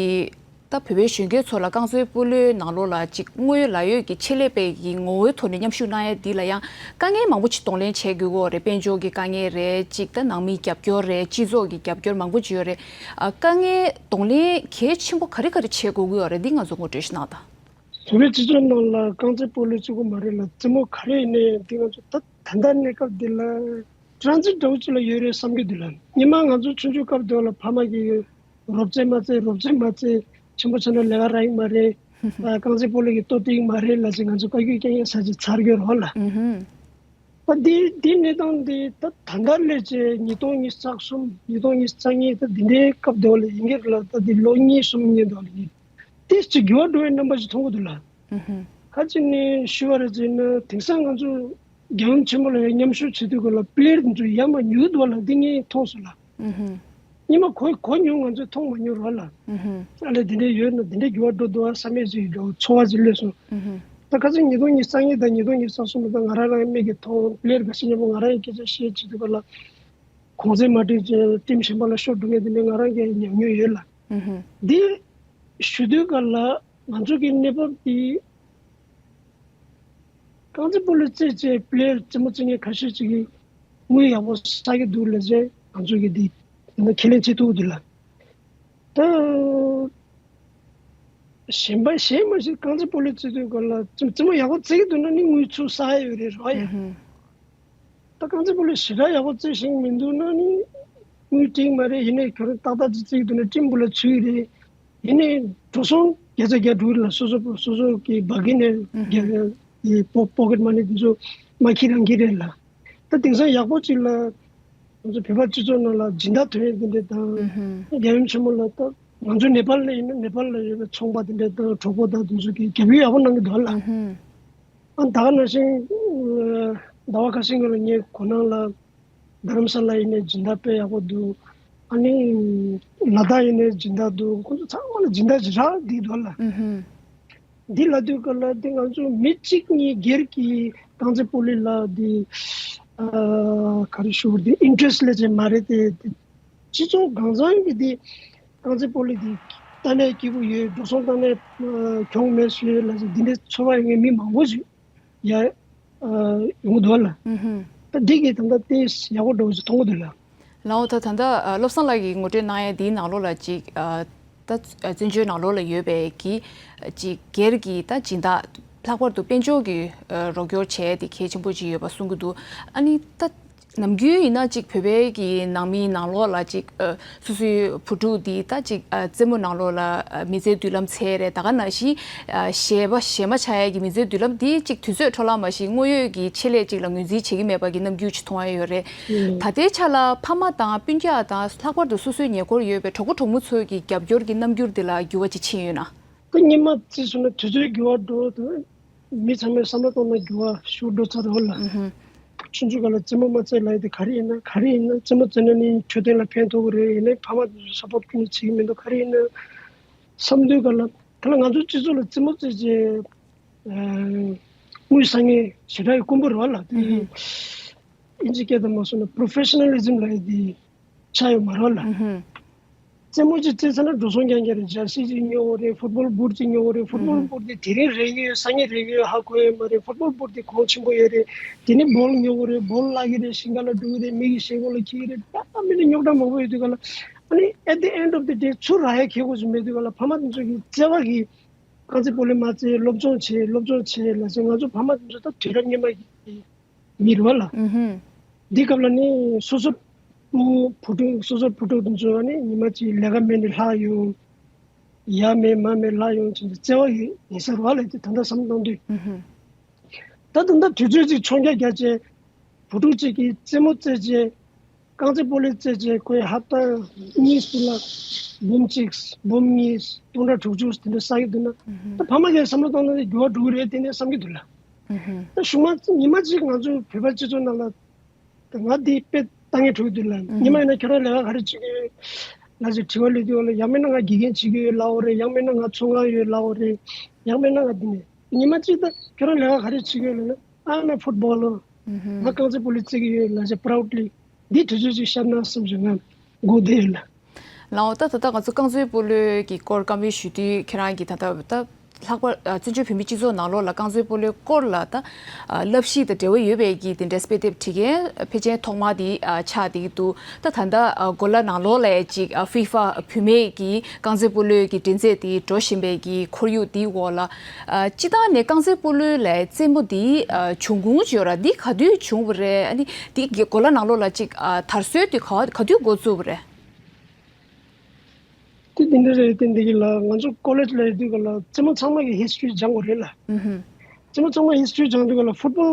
ད་བོད་པའི་གཞོན་སྐྱེས་ཚོ་ལ་རྐང་རྩེད་སྤོ་ལོའི་ནང་ལོགས་ལ་ཅིག་དངོས་ཡོད་ལག་ཡོད་ཀྱི་ཆེད་ལས་པའི་གི་ངོ་བོའི་ཐོག་ནས་མཉམ་ཞུགས་གནང་ཡ་འདི་ལ་ཡང་དཀའ་ངལ་མང་པོ་ཅིག་གདོང་ལེན་བྱེད་དགོས་ཀྱི་ཡོད་རེད། དཔལ་འབྱོར་གྱི་དཀའ་ངལ་རེད། ཅིག་ད་ནང་མིའི་རྒྱབ་སྐྱོར་རེད། སྤྱི་ཚོགས་ཀྱི་རྒྱབ་སྐྱོར་མང་པོ་ཅིག་ཡོད་རེད། ཨ་དཀའ་ངལ་གདོང་ལེན་གལ་ཆེན་པོ་ག་རེ་ག་རེ་བྱེད་དགོས་ཀྱི་ཡོད་རེད། འདི་ང་ཚོ་ངོ་སྤྲོད་ཞིག་གནང་དང་། བོད་པའི་སྤྱི་ཚོགས་ནང་ལ་རྐང་རྩེད་སྤོ་ལོ་གཅིག་པོ་མ་རེད་ལ། རྩེད་མོ་ག་རེ་ཡིན་ནའི་འདི་ང་ཚོ་ད་ད་ལྟ་གནས་སྐབས་འདི་ལ་ཊ་རན་སི་ཊི་འདྲ་བོ་ཅིག་ལ་ཡོད་རེད་བསམ་གྱི་འདུག་ལ། སྔོན་མ་ང་ཚོ་ཆུང་ཆུང་སྐབས་དེ་ལ་ཕ་མ་གིས་རོབ་རྩེད་མ་རྩེད་རོབ་རྩེད་མ་རྩེད། ཆེན་པོ་ཆགས་ན་ལས་ཀ་རག་གི་མ་རེད། ཨ་རྐང་རྩེད་སྤོ་ལོ་གི་ལྟོ་ལྡིང་མ་རེད་ལབ་བྱས་ང་ཚོ་བཀའ་བཀྱོན་རྐྱང་རྐྱང་ཟ་བྱས་ཚར་གྱི་ཡོད་རེད་ལ། ཨ་འདི་འདི་གནས་སྟངས་འདི་ད་ད་ལྟ་སླེབས་བྱས་ཉིས་སྟོང་ཉི་ཤུ་རྩ་གསུམ་ཉིས་སྟོང་ཉི་ཤུ་རྩ་གཉིས་ད་འདི་འདྲའི་སྐབས་དེ་བ་ལ་ཡིན་གྱི་རེད་ལ། ད་འདི་ལོ་གཉིས་གསུམ་སྔོན་དེ་བ་ལ་ཡིན། དེ་ཅིག་འགྱུར་བ་འགྲོ་བའི་རྣམ་པ་ཞིག་མཐོང་གི་འདུག་ལ། ཨ་ཁ་ཅིག་ནས་ཞུ་བ་རེད་ཟེར་ན་དེང་སང་ང་ཚོ་རྒྱལ་ཡུམ་ཆེན་མོ་ལ་ཡང་མཉམ་ཞུགས་བྱེད་དུས་སྐབས་ལ་པི་ལེ་ཡར་དེ་ཚོ་ཡར་མར་ཉུལ་འདུག་བ་ལ། འདི་ངས་མཐོང་སོང་ལ། སྔོན་མ་གོ་གོ་མྱོང་། ང་ཚོས་མཐོང་མ་མྱོང་རོགས་ལ། ཨ་ལས་དེ་འདྲའི་ཡོད་ན་དེ་འདྲའི་འགྱུར་བ་འགྲོ་འདུག་ཨ་བསམ་ཡས་ཅིག་འགྲོ་ཚོར་བ་ཅིག་སླེབས་སོང་། ད་ཁ་སང་ཉིས་སྟོང་ཉི་ཤུ་རྩ་གཉིས་དང་ཉིས་སྟོང་ཉི་ཤུ་རྩ་གསུམ་དང་ང་རང་རང་མིག་གིས་མཐོང་། པི་ལེ་ཡར་འགའ་ཤས་མཉམ་པོ་ང་རང་ཡང་སྐད་ཆ་བཤད་བྱེད་དུས་སྐབས་ལ་གོང་ཚད་མ་འགྲིག་བྱས་ཊིམ་གཞན་པ་ལ་ཤོར་འགྲོ་མཁན་དེ་འདྲའི་ང་རང་གིས་ཉམས་མྱོང་ཡོད་ལ། འདི་ཞུ་དུས་སྐབས་ལ་ང་ཚོ་གི་གནས་བབ་འདི་རྐང་རྩེད་སྤོ་ལོ་རྩེད་བྱས་པི་ལེ་ཡར་རྩེད་མོ་རྩེ་མཁན་ཁ་ཤས་ཅིག་གིས་དངུལ་ཡག་པོ་བསགས་ཀྱི་འདུག་ལབ་བྱས་ང་ཚོ་གིས་འདི་ཁས་ལེན་བྱེད་ཐུབ་ཀྱི་འདུག་ལ། ད་གཞན་པ་གཞན་མ་ཞིག་རྐང་རྩེད་སྤོ་ལོ་རྩེད་དུས་སྐབས་ལ་རྩེད་མོ་ཡག་པོ་རྩེ་གི་འདུག་ན་ནི་དངུལ་ཚུར་བསགས་ཡོད་རེད་རོགས་ཡ། ད་རྐང་རྩེད་སྤོ་ལོ་ཞེ་དྲག་ཡག་པོ་རྩེ་ཤེས་མི་འདུག་ན་ནི་དངུལ་སྤྲད་མ་རེད། ཡིན་ནའི་ཁྱོད་རང་ཏག་ཏག་ཅིག་རྩེ་གི་འདུག་ན་ཊིམ་བུ་ལ་ཚུད་ཀྱི་རེད། ཡིན་ནའི་འགྲོ་སོང་བརྒྱ་ཆ་བརྒྱ་འགྲོ་གི་རེད་ལ། སོ་སོ་སོ་སོ་གི་བ་གི་ནས་བརྒྱ་ དེ་པོ་པོ་ཀེ་ཊི་མ་ནི་དེ་ཚོ་མ་འཁྱེར་རང་འཁྱེར་རེད་ལ། ད་དེང་སང་ཡག་པོ་ཅིག་ལ་ང་ཚོ་བོད་པ་སྤྱི་ཚོགས་ནང་ལ་སྦྱིན་བདག་ཐོན་ཡས་དེ་འདྲས་དང་། ཨུ་ཧུམ། རྒྱལ་ཡུམ་ཆེན་མོ་ལ་ད་ང་ཚོ་ནེ་པཱལ་ལ་ཡིན་ན་ནེ་པཱལ་ལ་ཡོད་པའི་ཚོང་པ་དེ་འདྲས་དང་གྲོགས་པོ་དང་དེ་ཚོ་གིས་རྒྱབ་སྐྱོར་ཡག་པོ་གནང་གི་འདུག་ལ། ཨུ་ཧུམ། ཨ་ད་ག་ནང་བཞིན་ཟླ་བ་ཁ་ཤས་སྔོན་ལ་ངས་གོ་ནང་ལ་རྡ་རམ་ས་ལ་ཡིན་ནའི་སྦྱིན་བདག་དཔེ་ཡག་པོ་འདུག་ཨ་ནི་ལ་དྭགས་ཡིན་ནའི་སྦྱིན་བདག་འདུག་ཁོང་ཚོ་ཚང་མ་ལ་སྦྱིན་བདག་ཅིག་རག་བསྡད་འདུག་ལ། ཨུ་ཧུམ། འདི་ལབ་དུས་སྐབས་ལ་འདི་ང་ཚོ་མི་གཅིག་གཉིས་སྒེར་གྱི་རྐང་རྩེད་སྤོ་ལོ་ལ་འདི་ཨ་ག་རེ་ཞུ་དགོས་རེད། འདི་ཨིན་ཊི་རེ་སི་ཊི་སླེབས་ཅིག་མ་རེད་དེ། འདི་སྤྱི་ཚོགས་གང་ཚང་གི་འདི་རྐང་རྩེད་སྤོ་ལོ་འདི་ལྟ་ནས་སྐྱིད་པོ་ཡོད། འགྲོ་སོང་བཏང་ནས་ཨ་གྱོང་མེད་བཟོས་ལ་འདི་འདྲའི་ཚོར་བ་ཡོད་མཁན་མི་མང་པོ་ཞིག་ཡ་ཨ་ཡོང་གི་འདུག་ལ། ཨུ་ཧུམ། ད་འདི་གི་ད་ལྟ་ཏོག་ཙམ་ཡག་པོ་འགྲོ་བ་ཞིག་མཐོང་གི་འདུག་ལ། ལའོ་ད་ད་ལྟ་ཨ་བློ་བཟང་ལགས་ཀྱིས་ངོ་སྤྲོད་གནང་ཡ་འདིའི་ནང་ལོགས་ལ་ཅིག་ཨ་ད་ཨ་བཙན་བྱོལ་ནང་ལོགས་ལ་ཡོད་པའི་གི་ཅིག་སྒེར་གྱི་ད་སྦྱིན་བདག་ལྷག་པར་དུ་དཔལ་འབྱོར་གྱི་ཨ་རོགས་སྐྱོར་བྱས་ཏེ་གལ་ཆེན་པོ་ཅིག་ཡོད་པ་གསུང་གི་འདུག་ཨ་ནི་ད་ནམ་རྒྱུན་ཡིན་ན་ཅིག་བོད་པའི་གི་ནང་མིའི་ནང་ལོགས་ལ་ཅིག་ཨ་སོ་སོའི་བུ་ཕྲུག་འདི་ད་ཅིག་ཨ་རྩེད་མོ་ནང་ལོགས་ལ་ཨ་མི་ཚེའི་མདུན་ལམ་འཚོལ་རེད། ད་ག་ནང་བཞིན་ཨ་གཞས་པ་གཞས་མ་ཆགས་ཡ་གི་མི་ཚེའི་མདུན་ལམ་འདི་ཅིག་དུས་ཚོད་འཕྲོ་བརླག་མ་ཞིག་དངོས་ཡོད་ཀྱི་ཆེད་ལས་ཅིག་ལ་ངོས་འཛིན་བྱེད་ཀྱི་མེད་པ་གི་རྣམ་འགྱུར་ཅིག་མཐོང་ཡ་ཡོད་རེད། ད་ལྟའི་ཆ་ལ་ཕ་མ་དང་སྤུན་ཀྱག་དང་ལྷག་པར་དུ་སོ་སོའི་ཉེ་འཁོར་ཡོད་པའི་གྲོགས་པོ་གྲོགས་མོ་ཚོ་གི་རྒྱབ་སྐྱོར་གྱི་རྣམ་འགྱུར་འདི་ལ་འགྱུར་བ་ཅིག་ཕྱིན་ཡོད་ན། ད་སྔོན་མ་བརྩིས་སོང་ན་དུས་ཚོད་འགྱུར་བ་འགྲོ་དང་། མི་ཚང་མའི་བསམ་བློ་གཏོང་ན་འགྱུར་བ་ཤུགས་འགྲོ་ཚར་རེད་ལ། ཨུ་ཧུམ། ཆུང་ཆུང་སྒང་ལ་རྩེད་མོ་མ་རྩེ་ལབ་ཡ་དེ་ག་རེ་ཡིན་ན། ག་རེ་ཡིན་ན་རྩེད་མོ་རྩེ་ན་ནི་འཕྲོད་བསྟེན་ལ་ཕན་ཐོགས་ཀྱི་རེད། ཡིན་ནའི་ཕ་མ་དེ་ཚོ་སབ་པོར་ཁྱོན་ནས་བྱེད་ཀྱི་མི་འདུག་ག་རེ་ཡིན་ན་བསམ་དུས་སྒང་ལ། ད་ལ་ང་ཚོའི་སྤྱི་ཚོགས་ལ་རྩེད་མོ་རྩེ་བྱས་ཨ་དངུལ་བསགས་མཁན་ཞེ་དྲག་གི་དཀོན་པོ་རེད་བ་ལ། དེ་ཨུ་ཧུམ། ཨིན་ཇི་སྐད་དུ་མ་སོང་ན་པོ་རོ་ཕེ་ཤ་ནལ་ལི་ཛིམ་ལབ་ཡ་དེ་ཆགས་ཡོད་མ་རེད་བ་ལ། ཨུ་ཧུམ། རྩེད་མོ་ཅིག་རྩེས་ཚར་ན་འགྲོ་སོང་རྐྱང་རྐྱང་རེད། ཇར་སི་ཅིག་ཉོ་དགོས་རེད། ཕུཊ་བོལ་བུཊ་ཅིག་ཉོ་དགོས་རེད། ཕུཊ་བོལ་ཨུ་ཧུམ། བུཊ་དེ་དེ་རིང་རེག་ཡོད། སང་ཉིན་རེག་ཡོད་ཧ་གོ་ཡོད་མ་རེད། ཕུཊ་བོལ་བུཊ་དེ་གོང་ཆེན་པོ་ཡོད་རེད། དེ་ནས་བོལ་ཉོ་དགོས་རེད། བོལ་བརླག་གི་རེད། ཞིང་ཁ་ལ་འགྲོ་གི་རེད། མི་གི་ཤེལ་སྒོ་ལ་འཁྱེར་གི་རེད། ད་མི་ལ་རྙོག་དྲ་མང་པོ་ཡོད་དུས་སྒང་ལ། ཨ་ནི་at the end of the day ཚུར་རག་ཡ་ཁེ་གོ་ཞིག་མེད་དུས་སྒང་ལ། ཕ་མ་དེ་ཚོ་གི་བརྩེ་བ་གི་རྐང་རྩེད་སྤོ་ལོ་མ་རྩེ། སློབ་སྦྱོང་བྱེད། སློབ་སྦྱོང་བྱེད་ལབ་ཟེར། ང་ཚོ་ཕ་མ་དེ་ཚོ་ད་དུས་རབས་སྔོན་མ་གི་མི་རེད་བ་ལ། ཨུ་ཧུམ། འདི་སྐབས་ལ་ནི་སོ་སོ་བུ་བུ་ཕྲུག་སོ་སོ་བུ་ཕྲུག་དེ་ཚོ་ནི་ཉི་མ་གཅིག་ལས་ཀ་མེད་ནས་ལྷག་ཡོང་། ཡ་མེད་མ་མེད་ལྷག་ཡོང་བྱས་ནས་བརྩེ་བ་ཡོད་ཡིན་ས་རེད་བ་ལ། དེ་ད་ལྟ་བསམ་བློ་གཏོང་དུས། ཨུ་ཧུམ། ད་ད་ལྟ་དུས་ཚོད་ཅིག་མཆོང་རྒྱག་རྒྱག་བྱས། བུ་ཕྲུག་ཅིག་གིས་རྩེད་མོ་རྩེ་བྱས། རྐང་རྩེད་སྤོ་ལོ་རྩེ་བྱས། ཁོས་ཧབ་ཏ་གཉིས་སུ་ལ་འབུམ་གཅིག་འབུམ་གཉིས་སྟོང་ཕྲག་དྲུག་ཅུ་དེ་འདྲ་བསགས་ཀྱི་འདུག་ན། ཨུ་ཧུམ། ད་ཕ་མ་གིས་བསམ་བློ་བཏང་ན་འགྱུར་བ་འགྲོ་གི་རེད་དེ་འདྲ་བསམ་གྱི་འདུག་ལ། ཨུ་ཧུམ། ད་གཞུག་མ་ཉི་མ་གཅིག་ང་ཚོའི་བོད་པ་སྤྱི་ཚོགས་ནང་ལ། ད་ང་འདི་དཔེ་ལྟ་ངན་འགྲོ་གི་འདུག་ལ། ཨུ་ཧུམ། ཉི་མ་ཡིན་ན་ཁྱོད་རང་ལས་ཀ་ག་རེ་བྱེད་ཀྱི་ཡོད་ལབ་ཅིག་དྲི་བ་སླེབས་དུས་ལ། ཡང་མིན་ན་ང་དགེ་རྒན་བྱེད་ཀྱི་ཡོད་ལབ་ཡོད་རེད། ཡང་མིན་ན་ང་ཚོང་ཁང་ཡོད་ལབ་ཡོད་རེད། ཡང་མིན་ན་ང་འདི་ནས་ཉི་མ་གཅིག་ད་ཁྱོད་རང་ལས་ཀ་ག་རེ་བྱེད་ཀྱི་ཡོད་ལབ་ན། I'm a footballer. ཨུ་ཧུམ། ང་རྐང་རྩེད་སྤོ་ལོ་རྩེ་གི་ཡོད་ལབ་ཅིག་པ་རའུ་ཌི་ལི། འདི་དུས་ཚོད་ཅིག་ཤར་ན་བསམ་བྱུང་ང་སྒུག་བསྡད་ཡོད་ལ། ལའོ། ད་ད་ལྟ་ང་ཚོ་རྐང་རྩེད་སྤོ་ལོའི་གི་སྐོར་བཀའ་མོལ་ཞུ་དུས། ཁྱེད་རང་གིས་ད་ལྟ་ད་ལྷག་པར་ཨ་བཙན་བྱོལ་བོད་མིའི་སྤྱི་ཚོགས་ནང་ལོགས་ལ་རྐང་རྩེད་སྤོ་ལོའི་སྐོར་ལ་ད་ཨ་བསླབ་གཞི་དང་འབྲེལ་བ་ཡོད་པའི་གི་དེ་འདྲའི་དཔེ་དེབ་བྲིས་མཁན་ཕལ་ཆེར་ཐོག་མ་དེ་ཨ་ཆགས་བསྡད་ཀྱི་འདུག་ད་ད་ལྟ་ཨ་གོ་ལ་ནང་ལོགས་ལ་ཅིག་ཨ་ཧྥི་ཧྥ་བུད་མེད་ཀྱི་རྐང་རྩེད་སྤོ་ལོའི་གི་འགྲན་རྩོད་དེ་འགྲོ་བཞིན་པའི་གི་ཁོར་ཡུག་དེའི་འོག་ལ། ཨ་སྤྱིར་བཏང་ནས་རྐང་རྩེད་སྤོ་ལོ་ལབ་རྩེད་མོ་འདི་ཨ་འབྱུང་ཁུངས་ཅིག་ཡོད་ར། འདི་ག་དུས་བྱུང་བ་རེད། ཨ་ནི་འདི་གི་གོ་ལ་ནང་ལོགས་ལ་ཅིག་ཨ་དར་སྲོལ་དེ་ག་ག་དུས་འགོ་བཙུགས་པ་རེད། དེ་འདི་འདྲ་རེད། དེ་འདི་གི་ལ་ང་ཚོ་ཀོ་ལེཇ་ལ་ཡོད་དུས་ག་ལ་རྩེད་མོ་ཚང་མ་གི་ཧིས་ཊོ་རི་སྦྱང་དགོས་རེད་ལ། ཨུ་ཧུམ། རྩེད་མོ་ཚང་མ་ཧིས་ཊོ་རི་སྦྱང་དུས་ག་ལ་ཕུཊ་བོལ་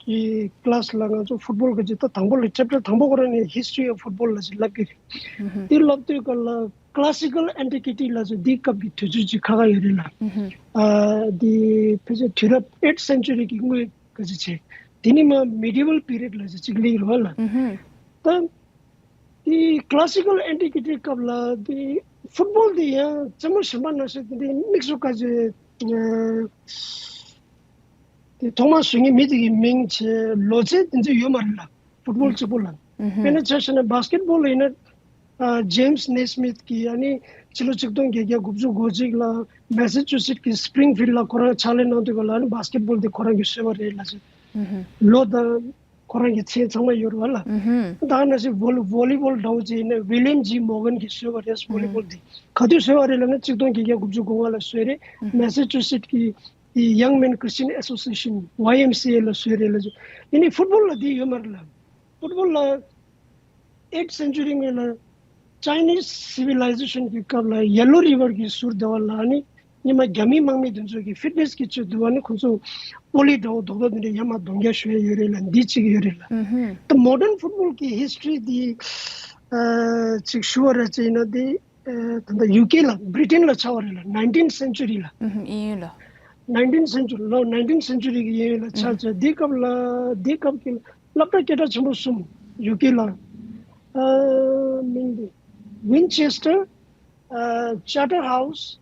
གི་ཀི་ལཱ་སི་ལ་ང་ཚོ་ཕུཊ་བོལ་གི་ཅིག་ད་དང་པོ་ལ་ཅེབ་ཊར་དང་པོ་ཁོ་རང་ནས་ཧིས་ཊོ་རི་ཨོཕ་ཕུཊ་བོལ་ལ་ཅིག་བསླབ་ཀྱི་རེད། ཨུ་ཧུམ། དེ་བསླབ་དུས་ག་ལ་ཀི་ལ་སི་ཀལ་ཨན་ཊི་ཀི་ཊི་ལ་ཚོ་འདི་སྐབས་ཀྱི་དུས་ཚོད་ཅིག་ཁག་ཁག་ཡོད་རེད་ལ། ཨུ་ཧུམ། ཨ་འདི་ཕལ་ཆེར་དུས་རབས་ཨེཊ་སེན་ཅུ་རི་གི་དངོས་ག་ཅིག་བྱས། དེ་ནི་མ་མི་ཌི་ཝལ་པི་རི་ཡོཌ་ལ་ཅིག་སླེབས་རེད་བ་ལ། ཨུ་ཧུམ། ད་དེ་ཀི་ལ་སི་ཀལ་ཨན་ཊི་ཀི་ཊི་སྐབས་ལ་དེ་ཕུཊ་བོལ་དེ་ཡང་རྩེད་མོ་གཞན་པ་ནང་བཞིན་དེ་འདྲའི་དམིགས་སུ་བཀར་བྱས། ཨ་དེ་ཐོག་མར་བཟོ་མཁན་མི་དེ་གི་མིང་བྱས། ལོ་ཚད་དེ་ཚོ་ཡོད་མ་རེད་ལ། ཕུཊ་བོལ་གཅིག་པོ་ལ། ཨུ་ཧུམ། དཔེར་ན་ཆ་བཞག་ན་བྷ་སི་ཀེཊ་བོལ་ལ་ཡིན་ན། ཨ་ཇེམ་སི་ནེ་སི་མིཐ་གིས་ཨ་ནི་ཕྱི་ལོ་ཆིག་སྟོང་བརྒྱད་བརྒྱ་དགུ་བཅུ་གོ་གཅིག་ལ་མེ་ས་ཅུ་སེཊ་གི་སི་པི་རིང་ཕིལ་ལ་ཁོ་རང་ཕྱག་ལས་གནང་དུས་ག་ལ། ཨ་ནི་བྷ་སི་ཀེཊ་བོལ་དེ་ཁོ་རང་གིས་བཟོས་པ་རེད་ལ་ཟེར། ཨུ་ཧུམ། ལོ་དང་ཁོ་རང་གི་མཚན་ཚང་མ་ཡོད་རེད་བ་ལ། ཨུ་ཧུམ། ད་ག་ནང་བཞིན་བོ་ལི་བོ་ལི་བོལ་འདྲ་བོ་ཅིག་ཡིན་ན་ཝི་ལི་ཡམ་ཇི་མོར་གན་གིས་བཟོས་པ་རེད། བོ་ལི་བོལ་དེ་ག་དུས་བཟོས་པ་རེད་ལབ་ན་ཆིག་སྟོང་བརྒྱད་བརྒྱ་དགུ་བཅུ་གོ་ལྔ་ལ་བཟོས་རེད། ཨུ་ཧུམ། མེ་ས་ཅུ་སེཊ་གི་དེ་ཡང་མེན་ཁི་རི་སི་ཅན་ཨེ་སོ་སི་ཨེ་ཤན་ཝའི་ཨེམ་སི་ཨེ་ལ་བཟོས་རེད་ལ། དེ་ནི་ཕུཊ་བོལ་ལ་དེ་ཡོད་མ་རེད་ལ། ཕུཊ་བོལ་ལ་ཨེཊ་སེན་ཅུ་རི་སྔོན་ལ་ཅའི་ནིས་སི་ཝི་ལའི་ཟེ་ཤན་གྱི་སྐབས་ལ་ཡེ་ལོ་རི་ཝར་གྱི་ཟུར་དེ་བ་ལ་ནི་ སྔོན་མ་རྒྱ་མི་དམག་མི་དེ་ཚོ་གི་ཕིཊ་ནེས་གི་ཆེད་དུ་ཨ་ནི་ཁོང་ཚོ་པོ་ལི་འདྲ་བོ་རྡོག་རྡོག་དེ་འདྲ་ཡར་མར་རྡུང་རྒྱག་ཞུ་ཡ་ཡོད་རེད་ལ། འདི་གཅིག་ཡོད་རེད་ལ། ད་མོ་ཌན་ཕུཊ་བོལ་གི་ཧིས་ཊོ་རི་དེ་ཨ་གཅིག་ཞུ་བ་རེད་ཅེ་ཡིན་ན་དེ་ཨ་ད་ལྟ་ཡུ་ཀེ་ལ་བྷི་རི་ཊན་ལ་ཆགས་པ་རེད་ལ། ནའིན་ཊིན་སེན་ཅུ་རི་ལ། ཨུ་ཧུམ། དབྱིན་ཡུལ་ལ། ནའིན་ཊིན་སེན་ཅུ་རི་ལོ། ནའིན་ཊིན་སེན་ཅུ་རི་གི་དབྱིན་ཡུལ་ལ་ཆགས་ཅེ། འདི་སྐབས་ལ་འདི་སྐབས་ཀྱི་སློབ་གྲྭ་སྐད་གྲགས་ཆེན་པོ་གསུམ་ཡུ་ཀེ་ལ། ཨ་མིང་དེ་ཝིན་ཆེ་སི་ཊར། ཨ་ཅར་ཊར་ཧའུ་སི།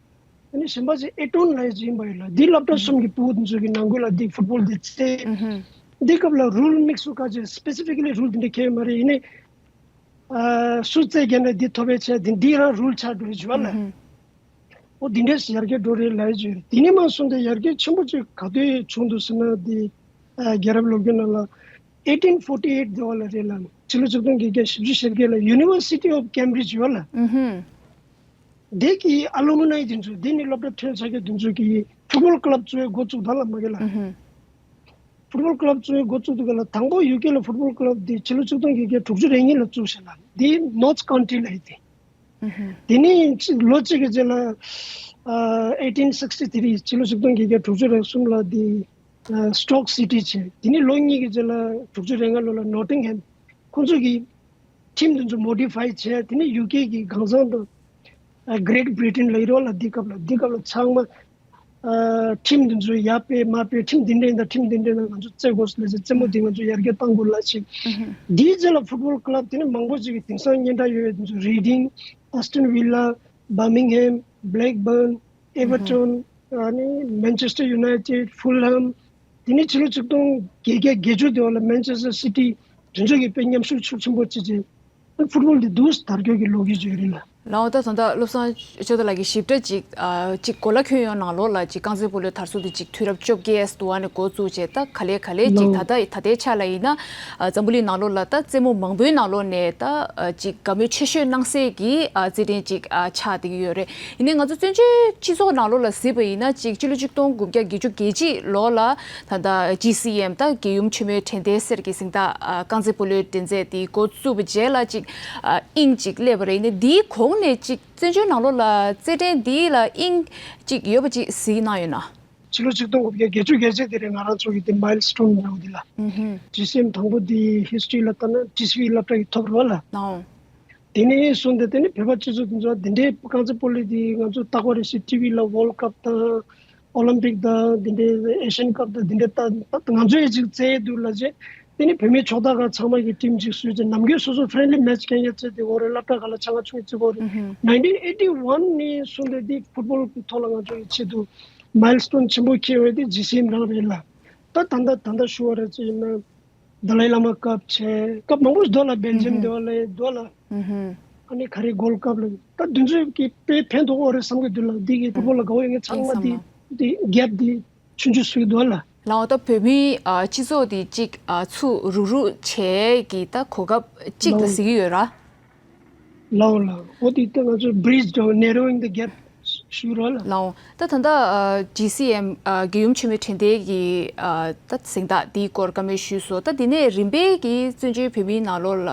ཨ་ནི་གཞན་པ་ཅིག་ཨེ་ཊོན་ལབ་ཡ་ཅིག་ཡིན་པ་ཡིན་ལ། འདི་སློབ་གྲྭ་གསུམ་གྱི་ཕྲུ་གུ་དེ་ཚོ་གི་ནང་ཁུལ་ལ་འདི་ཕུཊ་བོལ་འདི་རྩེ། ཨུ་ཧུམ། འདི་སྐབས་ལ་རུལ་དམིགས་སུ་བཀར་ཅེ་སི་པེ་སི་ཕི་ཀ་ལི་རུལ་འདི་འདྲ་ཁྱེར་ཡོད་མ་རེད། ཡིན་ནའི་ཨ་སུ་རྩེ་རྒྱག་ན་འདི་ཐོབ་པའི་ཆེད་འདི་འདི་རང་རུལ་ཆགས་འགྲོ་ཡི་བ་ལ། ཨུ་ཧུམ། འོ་འདི་འདྲས་ཡར་རྒྱས་འགྲོ་རེད་ལབ་ཡ་ཅིག་ཡོད་རེད། དེ་ནས་མར་སོང་སྟེ་ཡར་རྒྱས་ཆེན་པོ་ཅིག་ག་དུས་བྱུང་འདུག་ཟེར་ན། འདི་ཨ་རྒྱལ་རབས་ལོ་རྒྱུས་ནང་ལ་eighteen forty eight དེ་བ་ལ་རེད་ལ། ཕྱི་ལོ་ཆིག་སྟོང་བརྒྱད་བརྒྱ་བཞི་བཅུ་ཞེ་བརྒྱད་ལ་University of Cambridge ཡོད་ལ། ཨུ་ཧུམ། དེ་གི་ཨ་ལུ་མི་ནའི་དེ་ཚོ་དེ་ནི་སློབ་གྲྭ་ཐོན་ཆ་གི་དེ་ཚོ་གི་ཕུཊ་བོལ་ཀི་ལབ་བཙུགས་ཡ་འགོ་བཙུགས་ད་ལ་མ་གི་ལ། ཨུ་ཧུམ། ཕུཊ་བོལ་ཀི་ལབ་བཙུགས་ཡ་འགོ་བཙུགས་དུས་ག་ལ་དང་པོ་ཡུ་ཀེ་ལ་ཕུཊ་བོལ་ཀི་ལབ་དེ་ཕྱི་ལོ་ཆིག་སྟོང་བརྒྱད་བརྒྱ་དྲུག་ཅུ་རེ་གཉིས་ལ་བཙུགས་ཤག་ལ། དེ་Notts County ལ་ཡོད་དེ། ཨུ་ཧུམ། དེ་ནས་ལོ་གཅིག་གི་རྗེས་ལ་ཨ་eighteen sixty three ཕྱི་ལོ་ཆིག་སྟོང་བརྒྱད་བརྒྱ་དྲུག་ཅུ་རེ་གསུམ་ལ་དེ་ཨ་Stoke City བྱས། དེ་ནས་ལོ་གཉིས་ཀྱི་རྗེས་ལ་དྲུག་ཅུ་རེ་ལྔ་ལོ་ལ་Nottingham། ཁོང་ཚོ་གི་ཊིམ་དེ་ཚོ་མོ་ཌི་ཕའི་བྱས། དེ་ནས་ཡུ་ཀེ་གི་གང་ཟག་དང་ཨ་Great Britain ལ་ཡོད་རོགས་ལ། འདི་སྐབས་ལ་འདི་སྐབས་ལ་ཚང་མ་ཨ་ཊིམ་འདི་ཚོ་ཡར་སྤེལ་མར་སྤེལ། ཊིམ་འདི་འདྲ་ཡིན་ད་ཊིམ་འདི་འདྲ་ཡིན་ད་ང་ཚོ་རྩེ་དགོས་ལབ་བྱས། རྩེད་མོ་འདི་ང་ཚོ་ཡར་རྒྱས་གཏང་དགོས་ལབ་བྱས། འདིའི་རྗེས་ལ་ཕུཊ་བོལ་ཀི་ལབ་དེ་ནི་མང་པོ་ཅིག་གི་དེང་སང་སྙན་གྲགས་ཡོད་པའི་དེ་ཚོ་Reading, Aston Villa, Birmingham, Blackburn, Everton, ཨ་ནི་Manchester United, Fulham། དེ་ནི་ཕྱི་ལོ་ཆིག་སྟོང་བརྒྱད་བརྒྱ་བརྒྱད་ཅུ་དེ་བ་ལ་Manchester City དེ་ཚོ་གི་དཔེ་མཉམ་ཞུགས་ཤུགས་ཆེན་པོ་བྱས་བྱས། ཕུཊ་བོལ་འདི་འདུག་དར་རྒྱས་ཀྱི་ལོ་རྒྱུས་ཅིག་རེད་ལ། ལགས་འོ། ད་ད་ལྟ་བློ་བཟང་ཆོས་བདག་ལགས་ཀྱིས་ཞིབ་ཕྲ་ཅིག་ཨ་ཅིག་གོ་ལ་ཁྱོན་ཡོངས་ནང་ལོགས་ལ་ཅིག་རྐང་རྩེད་སྤོ་ལོའི་དར་སྲོལ་དེ་ཅིག་དུས་རབས་བཅོ་བརྒྱད་དུ་བ་ནས་འགོ་བཙུགས་བྱས། ད་ག་ལེ་ག་ལེ་ཅིག་ལགས། ད་ལྟ་ད་ལྟའི་ཆ་ལ་ཡིན་ན་ཨ་འཛམ་བུ་གླིང་ནང་ལོགས་ལ་ད་རྩེད་མོ་མང་པོའི་ནང་ལོགས་ནས་ད་ཨ་ཅིག་དགའ་མོས་ཆེ་ཤོས་གནང་སའི་གི་ཨ་རྩེད་འགྲན་ཅིག་ཨ་ཆགས་བསྡད་ཀྱི་ཡོད་རེད། ཡིན་ནའི་ང་ཚོ་བཙན་བྱོལ་སྤྱི་ཚོགས་ནང་ལོགས་ལ་གཟིགས་པ་ཡིན་ན་ཅིག་ཕྱི་ལོ་ཆིག་སྟོང་དགུ་བརྒྱ་བརྒྱད་ཅུ་གྱ་གཅིག་ལོ་ལ་ད་ལྟ་ཇི་སི་ཨེམ་ད་རྒྱལ་ཡུམ་ཆེན་མོའི་དྲན་རྟེན་གསེར་གྱི་གཟེངས་རྟགས་ཨ་རྐང་རྩེད་སྤོ་ལོའི་འགྲན་རྩོད་དེ་འགོ་བཙུགས་པའི་རྗེས་ལ་ཅིག་ཨ་དབྱིངས་ཅིག་སླེབས་པ་རེད། ཡིན་ནའི་དེའི་གོང་ནས་ཅིག་བཙན་བྱོལ་ནང་ལོགས་ལ་རྩེད་འགྲན་འདི་ལ་དབྱིངས་ཅིག་ཡོད་པ་ཅིག་གཟིགས་གནང་ཡོད་ན། ཕྱི་ལོ་ཆིག་སྟོང་དགུ་བརྒྱ་བརྒྱད་ཅུ་གྱ་གཅིག་དེ་རེད། ང་རང་ཚོ་གི་དེ་མའིལ་སི་ཊོན་འདྲ་བོ་དེ་ལ། ཨུ་ཧུམ། ཇི་སི་ཨེམ་དང་པོ་དེ་ཧིས་ཊོ་རི་ལ་ལྟ་ན་ཊི་སི་ཝི་སློབ་གྲྭ་གི་ཐོབ་རེད་བ་ལ། ལགས་འོང་། དེ་ནས་བཟུང་སྟེ་དེ་ནི་བོད་པ་སྤྱི་ཚོགས་དེ་ཚོ་དེ་འདྲའི་རྐང་རྩེད་སྤོ་ལོ་དེ་ང་ཚོ་རྟག་པར་རེ་ཞིག་ཊི་ཝི་ལ་ཝོལ་ཌི་ཀབ་དང་ཨོ་ལིམ་པིག་དང་དེ་འདྲའི་ཨེ་ཤི་ཡན་ཀབ་དང་དེ་འདྲའི་ལྟ། ད་ང་ཚོ་ཡི་ཅིག་རྩེད་འདུག་ལ་བྱས། དེ་ནི་བོད་མི་ཕྱོགས་མཐའ་ཁག་ཚང་མ་གི་ཊིམ་ཅིག་བཟོས་ཏེ་ནམ་རྒྱུན་སོ་སོ་ཕི་རེན་ཌི་ལི་མེ་ཆི་གན་ཡ་རྩེད་དེ་འོ་རེད། སློབ་གྲྭ་ཁག་ལ་ཆ་ང་ཆུང་རྩེད་འོ་རེད། ཨུ་ཧུམ། ནའིན་ཊིན་ཨེ་ཊི་ཝན་ནས་བཟུང་སྟེ་དེ་ཕུཊ་བོལ་གི་ཐོག་ལ་ང་ཚོ་ཡི་ཆེད་དུ་མའིལ་སི་ཊོན་ཆེན་པོ་འཁྱེར་བའི་དེ་ཇི་སི་ཨེམ་རང་རེད་ལ། ད་ད་ལྟ་ད་ལྟ་ཞུ་བ་རེད་ཅེ་ཡིན་ན། དཱ་ལའི་བླ་མ་སྐབས་བྱས། སྐབས་མང་པོ་ཞིག་འདུག་ལ། སྦེལ་ཇམ་འདི་བ་ལ་འདུག་ལ། ཨུ་ཧུམ། ཨ་ནི་ག་རེ་གོལ་ཌི་ཀབ་ལ་ད་དུས་ཚོད་ཀྱི་དཔེ་ཕན་ཐོགས་འོ་རེད་བསམ་གྱི་འདུག་ལ། འདི་གི་ཕུཊ་བོལ་ལ་དགའ་བོ་ཡོད་མཁན་ཚང་མ་འདི་འདི་གེབ་འདི་ཆུང་ཆུང་བཟོས་འདུག་ལ། ལགས་འོ། ད་བོད་མིའི་ཨ་སྤྱི་ཚོགས་འདི་གཅིག་ཨ་ཚུར་རུག་རུག་བྱས་ཀྱི་ད་གོ་སྐབས་གཅིག་ད་ལགས་འོ། གཟིགས་ཀྱི་ཡོད་ར། ལགས་འོ་ལགས་འོ། འོ་དེ་ལྟ་ང་ཚོ་bridge དང་narrowing the gap ཞུ་རོགས་ལ། ལགས་འོ། ད་ད་ལྟ་ཨ་ཇི་སི་ཨེམ་ཨ་རྒྱལ་ཡུམ་ཆེན་མོའི་དྲན་རྟེན་གྱི་ཨ་ད་གཟེངས་རྟགས་འདིའི་སྐོར་བཀའ་མོལ་ཞུས་སོང་། ད་འདི་ནས་རིམ་པས་ཀྱིས་བཙན་བྱོལ་བོད་མིའི་ནང་ལོགས་ལ་ཨ་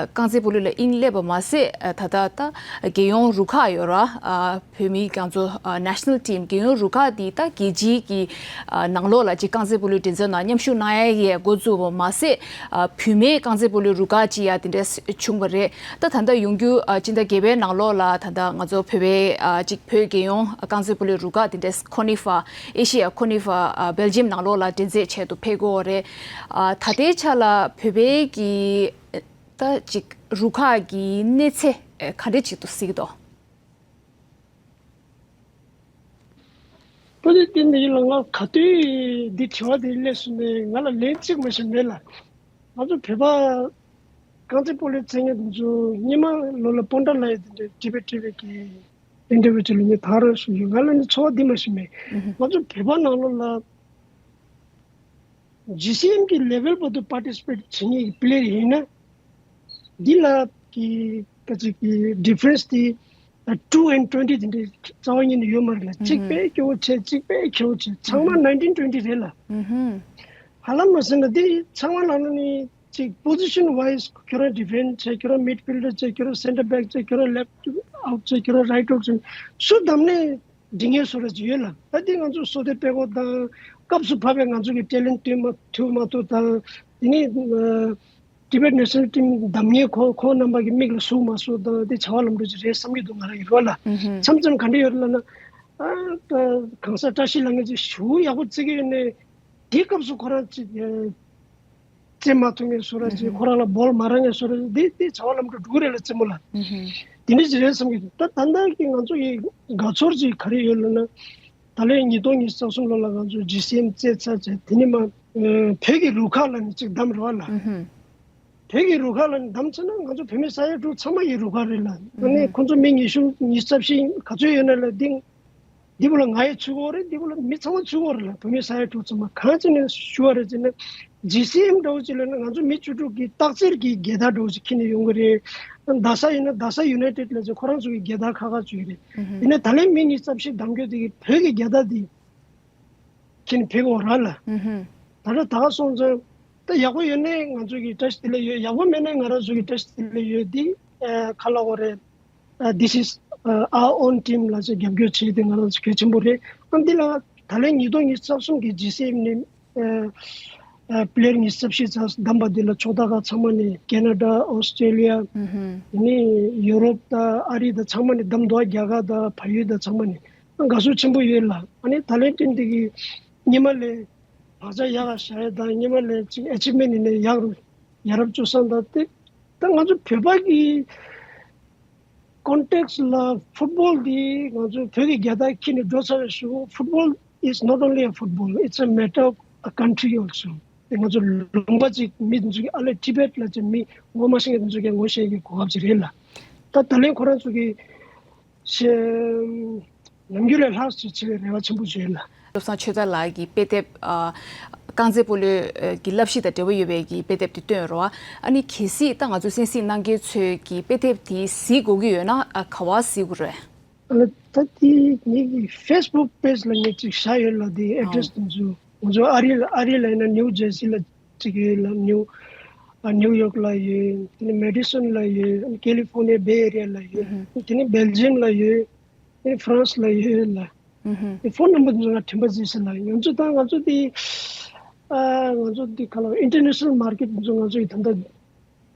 རྐང་རྩེད་སྤོ་ལོ་ལ་དབྱིངས་སླེབས་པ་མ་ཟད། ཨ་ད་ལྟ་ད་རྒྱལ་ཡོངས་རུ་ཁག་ཡོད་ར། ཨ་བོད་མིའི་རྒྱ་མཚོ་ཨ་national team རྒྱལ་ཡོངས་རུ་ཁག་འདི་ད་རྒྱལ་སྤྱིའི་གི་ཨ་ནང་ལོགས་ལ་ཅིག་རྐང་རྩེད་སྤོ་ལོའི་འགྲན་རྩོད་ནང་མཉམ་ཞུགས་གནང་ཡ་ཡས་འགོ་བཙུགས་པ་མ་ཟད། ཨ་བུད་མེད་རྐང་རྩེད་སྤོ་ལོའི་རུ་ཁག་ཅིག་ཡང་དེ་འདྲ་བྱུང་བ་རེད། ད་ད་ལྟ་ཡོང་རྒྱུ་ཨ་སྤྱི་ཟླ་བརྒྱད་པའི་ནང་ལོགས་ལ་ད་ལྟ་ང་ཚོ་བོད་པའི་ཨ་ཅིག་བོད་རྒྱལ་ཡོངས་རྐང་རྩེད་སྤོ་ལོའི་རུ་ཁག་དེ་འདྲ་ཁོ་ནི་ཧྥ་ཨེ་ཤི་ཡ་ཁོ་ནི་ཧྥ་ཨ་སྦེལ་ཇམ་ནང་ལོགས་ལ་འགྲན་རྩོད་བྱེད་དུ་ཕེབས་ཀྱི་ཡོད་རེད། ཨ་ད་ལྟའི་ཆ་ལ་བོད་པའི་གི་ད་ཅིག་རུ་ཁག་གི་གནས་ཚད་ཨ་ག་འདྲ་ཅིག་ཏུ་གཟིགས་ཀྱི་འདུག་པོ་ཏི་ཏི་འདི་ལ་ང་ག་དུས་འདི་དྲི་བ་འདི་སླེབས་སོང་ནས་ང་ལ་ལན་གཅིག་མ་ཤེས་མེད་ལ། ང་ཚོ་བོད་པ་རྐང་རྩེད་སྤོ་ལོའི་རྩེད་མཁན་དེ་ཚོ་སྔོན་མ་ལོ་ལ་སྤོན་ཊ་ལབ་ཡ་དེ་འདྲ་ཊི་བི་ཊི་བི་གི་ཨིན་ཊར་བིའུ་ཅིག་ལ་ངས་ད་རང་ཞུ་ཞུ། ང་ལ་ནི་ཚོར་བ་འདི་མ་ཤེས་མེད། ང་ཚོ་བོད་པ་ནང་ལོགས་ལ་ཇི་སི་ཨེམ་གི་ལེ་ཝལ་བར་དུ་པར་ཊི་སི་པེཊ་བྱེད་མཁན་གྱི་པི་ལེ་ཡར་ཡིན་ན། འདི་ལ་གི་ད་ཅིག་གི་ཌི་ཕ་རེན་སི་དེ་two and twenty དེ་འདྲའི་རྩ་བ་ཉིད་ནས་ཡོད་མ་རེད་ལ། གཅིག་དཔེ་སྐྱོ་བོ་བྱས། གཅིག་དཔེ་ཁྱད་པར་བྱས། ཚང་མ་nineteen twenty རེད་ལ། ཧ་ལམ་མ་ཟེར་ན་འདི་ཚང་མ་ལ་ནི་གཅིག་པོ་ཟི་ཤན་ཝའི་སི་ཁྱོད་རང་ཌི་ཕེན་སི་བྱས། ཁྱོད་རང་མིཌ་ཕིལ་ཌར་བྱས། ཁྱོད་རང་སེན་ཊར་བེག་བྱས། ཁྱོད་རང་ལེཕ་ཊི་ཨའུཊ་བྱས། ཁྱོད་རང་རའིཊ་ཨའུཊ་བྱས། སུ་བདམས་ནས་ འབྲི་མཁན་བཟོ་འདྲ་ཅིག་ཡོད་ལ། ད་འདི་ང་ཚོ་བསོད་བདེ་དཔལ་འཁོར་དང་སྐབས་སུ་བབས་པའི་ང་ཚོ་གི་ཊེ་ལེན་ཊི་ཐུབ་མ་ཐུབ་མ་ཐུབ་དང་། དེ་ནས་ཨ་Tibet National Team་བདམས་མཁན་ཁོ་ཁོ་རྣམ་པ་གི་མིག་ལ་ཟུག་མ་ཟུག་དང་དེ་བྱ་བ་ལམ་འགྲོ་ཅིག་རེད་བསམ་གྱི་འདུག་ང་རང་གི་རོ་ལ། ཨུ་ཧུམ། མཚམས་མཚམས་ག་འདྲ་ཡོད་ལབ་ན། ཨ་ད་གང་ཟག་བཀྲ་ཤིས་ལྷ་ངན་ཅིག་ཞུ་ཡག་པོ་བརྩི་གི་ཡོད་ནས། དེའི་སྐབས་སུ་ཁོ་རང་ཅིག་ཨ་རྩེད་མ་ཐུབ་མཁན་བཟོ་འདྲ་ཅིག་ཨུ་ཧུམ། ཁོ་རང་ལ་བོལ་མ་རག་མཁན་བཟོ་འདྲ་ཅིག་འདི་འདི་བྱ་བ་ལམ་འགྲོ་འགྲོ་གི་རེད་ལ་རྩེད་མོ་ལ། ཨུ་ཧུམ། དེ་འདྲ་ཅིག་རེད་བསམ་གྱི་འདུག་ད་ད་ལྟ་གི་ང་ཚོ་ཡི་དགའ་ཚོར་ཅིག་ག་རེ་ཡོད་ལབ་ན། ད་ལན་ཉིས་སྟོང་ཉི་ཤུ་རྩ་གསུམ་ལོ་ལ་ང་ཚོ་ཇི་སི་ཨེམ་རྩེད་ཚར་བྱས། དེ་ནས་མ་ཨ་བོད་ཀྱི་རུ་ཁག་ལ་ནི་ཅིག་བདམས་རེད་བ་ལ། ཨུ་ཧུམ། བོད་ཀྱི་རུ་ཁག་ལ་ནི་བདམས་ཚར་ན་ང་ཚོ་བོད་མི་ས་ཡ་དྲུག་ཚང་མ་ཡི་རུ་ཁག་རེད་ལ། ཨ་ནི་ཨུ་ཧུམ། ཁོ་ཚོ་མི་ཉི་ཤུ་ཉི་ཤུ་རྩ་བཞི་ག་ཚོད་ཡོད་ན་ལ་འདི་འདི་བོ་ལ་ང་ཡི་ཚུད་ཀྱི་ཡོད་རེད། འདི་བོ་ལ་མི་ཚང་མ་ཚུད་ཀྱི་ཡོད་རེད་ལ། བོད་མི་ས་ཡ་དྲུག་ཚང་མ། གང་བྱས་ནས་ཞུ་བ་རེད་ཅེ་ན། ཇི་སི་ཨེམ་འདྲ་བོ་ཅིག་ལ་ནི་ང་ཚོ་མི་བཅུ་དྲུག་གི་སྟག་འཚེར་གྱི་རྒྱལ་དར་འདྲ་བོ་ཅིག་འཁྱེར་ནས་ཡོང་གི་རེད། རྡ་ས་ཡིན་ན་རྡ་ས་ཡུ་ནའི་ཊེཌ་ལ་ཅིག་ཁོ་རང་ཚོ་གི་རྒྱལ་དར་ཁ་ཁ་བྱུགས་ཡོད་རེད། ཨུ་ཧུམ། ཡིན་ན་ད་ལན་མི་ཉི་ཤུ་རྩ་བཞི་བདམས་རྒྱུ་དེ་གི་བོད་ཀྱི་རྒྱལ་དར་དེ་ཁྱེར་ནས་ཕེབས་ཀྱི་ཡོད་རེད་ལ། ཨུ་ཧུམ། ད་ལྟ་ད་ག་སོང་ཙང་ད་ཡག་པོ་ཡོད་ན་ང་ཚོ་གི་བཀྲ་ཤིས་བདེ་ལེགས་ཡོད། ཡག་པོ་མེད་ན་ང་རང་ཚོ་གི་བཀྲ་ཤིས་བདེ་ལེགས་ཡོད། འདི་ཨ་ག་ལབ་དགོས་རེད། ཨ་this is ཨ་our own team ལབ་ཅིག་རྒྱབ་སྐྱོར་བྱེད་དེ་ང་རང་ཚོ་གལ་ཆེན་པོ་རེད། ཨ་འདི་ལ་ད་ལན་ཉིས་སྟོང་ཉི་ཤུ་རྩ་གསུམ་གི་ཇི་སི་ཨེམ་ནི་ཨ་ཨ་པི་ལེ་ཡར་ཉི་ཤུ་རྩ་བཞི་ཙམ་བདམས་པ་འདི་ལ་ཕྱོགས་མཐའ་ཁག་ཚང་མ་ནས། ཁེ་ན་ཌ། ཨོ་སི་ཀྲེ་ལི་ཡ། ཨུ་ཧུམ། ནི་ཡུ་རོབ་དང་ཨ་རི་དང་ཚང་མ་ནས་བདམས་འདུག་རྒྱ་གར་དང་བལ་ཡུལ་དང་ཚང་མ་ནས། ཨ་དགའ་ཚོར་ཆེན་པོ་ཡོད་ལ། ཨ་ནི་ད་ལན་ཊིམ་འདི་གི་སྔོན་མ་ལས་བག་ཆགས་ཡག་ག་བཞག་ཡ་དང་། སྔོན་མ་ལས་ཅིག་ཨེ་ཆིབ་མེན་ཊི་ཡིན་ནའི་ཡག་རུ་ཡ་རབས་སྤྱོད་བསམ་དང་། དེ་ད་ང་ཚོ་བོད་པ་གི་ཀོན་ཊེག་སི་ལ་ཕུཊ་བོལ་འདི་ང་ཚོ་བོད་ཀྱི་རྒྱལ་དར་འཁྱེར་ནས་འགྲོ་ཚར་བའི་གཞུག football is not only a football, it's a matter of a country also. དེ་ང་ཚོ་ལུང་པ་གཅིག་མི་དེ་ཚོ་གི་ཨ་ལས་ཊི་བེཊ་ལ་ཅིག་མི་ངོ་མ་ཤེས་མཁན་དེ་ཚོ་གི་ངོ་ཤེས་ཀྱི་གོ་སྐབས་ཅིག་རེད་ལ། ད་ད་ལན་ཁོ་རང་ཚོ་གི་ཤེས་ནམ་རྒྱུན་ལས་ལྷག་ཅིག་བྱེད་པའི་རེ་བ་ཆེན་པོ་ཅིག་ཡོད་ལ། བློ་བཟང་ཆོས་དར་ལགས་ཀྱི་དཔེ་དེབ་ཨ། རྐང་རྩེད་སྤོ་ལོའི་ཨ་གི་བསླབ་གཞི་དང་འབྲེལ་བ་ཡོད་པའི་གི་དཔེ་དེབ་དེ་བཏོན་ཡོད་རེད་བ། ཨ་ནི་གལ་སྲིད་ད་ང་ཚོ་གསན་གཟིགས་གནང་མཁན་ཚོས་ཀྱི་དཔེ་དེབ་དེ་གཟིགས་དགོས་ཀྱི་ཡོད་ན། ཨ་ག་པར་གཟིགས་དགོས་རེད། ཨ་ནི་ད་དེ་ངེད་ཀྱི་ཕེ་སི་བུག་པེ་ཇི་ལ་ངས་ཅིག་བཞག་ཡོད་ལ། དེ་ཨེ་ཌི་རེ་སི་དེ་ཚོ་ང་ཚོ་ཨ་རི་ལ་ཨ་རི་ལ་ཡིན་ན་ནིའུ་ཇར་སི་ལ་གཅིག་ཡོད་ལ། ནིའུ་ཨ་ནིའུ་ཡོག་ལ་ཡོད། དེ་ནས་མེ་ཌི་སོན་ལ་ཡོད། ཨ་ནི་ཀེ་ལི་ཧྥོར་ནི་ཡ་བེ་ཨེ་རི་ཡ་ལ་ཡོད། ཨ་ནི་དེ་ནས་སྦེལ་ཇི་ཡམ་ལ་ཡོད། ཨ་ནི་ཧྥ་རན་སི་ལ་ཡོད་ལ། ཨ་ནི་ཕོན་ནམ་བར་དེ་ཚོ་ང་དྲན་པ་གཟིགས་ཟེར་ལ། ང་ཚོ་ད་ང་ཚོ་དེ་ཨ་ང་ཚོ་དེ་ག་ལ་ཨིན་ཊར་ནེ་ཤ་ནལ་མར་ཀེཊ་དེ་ཚོ་ང་ཚོ་ཡི་ད་ལྟ་འབྲེལ་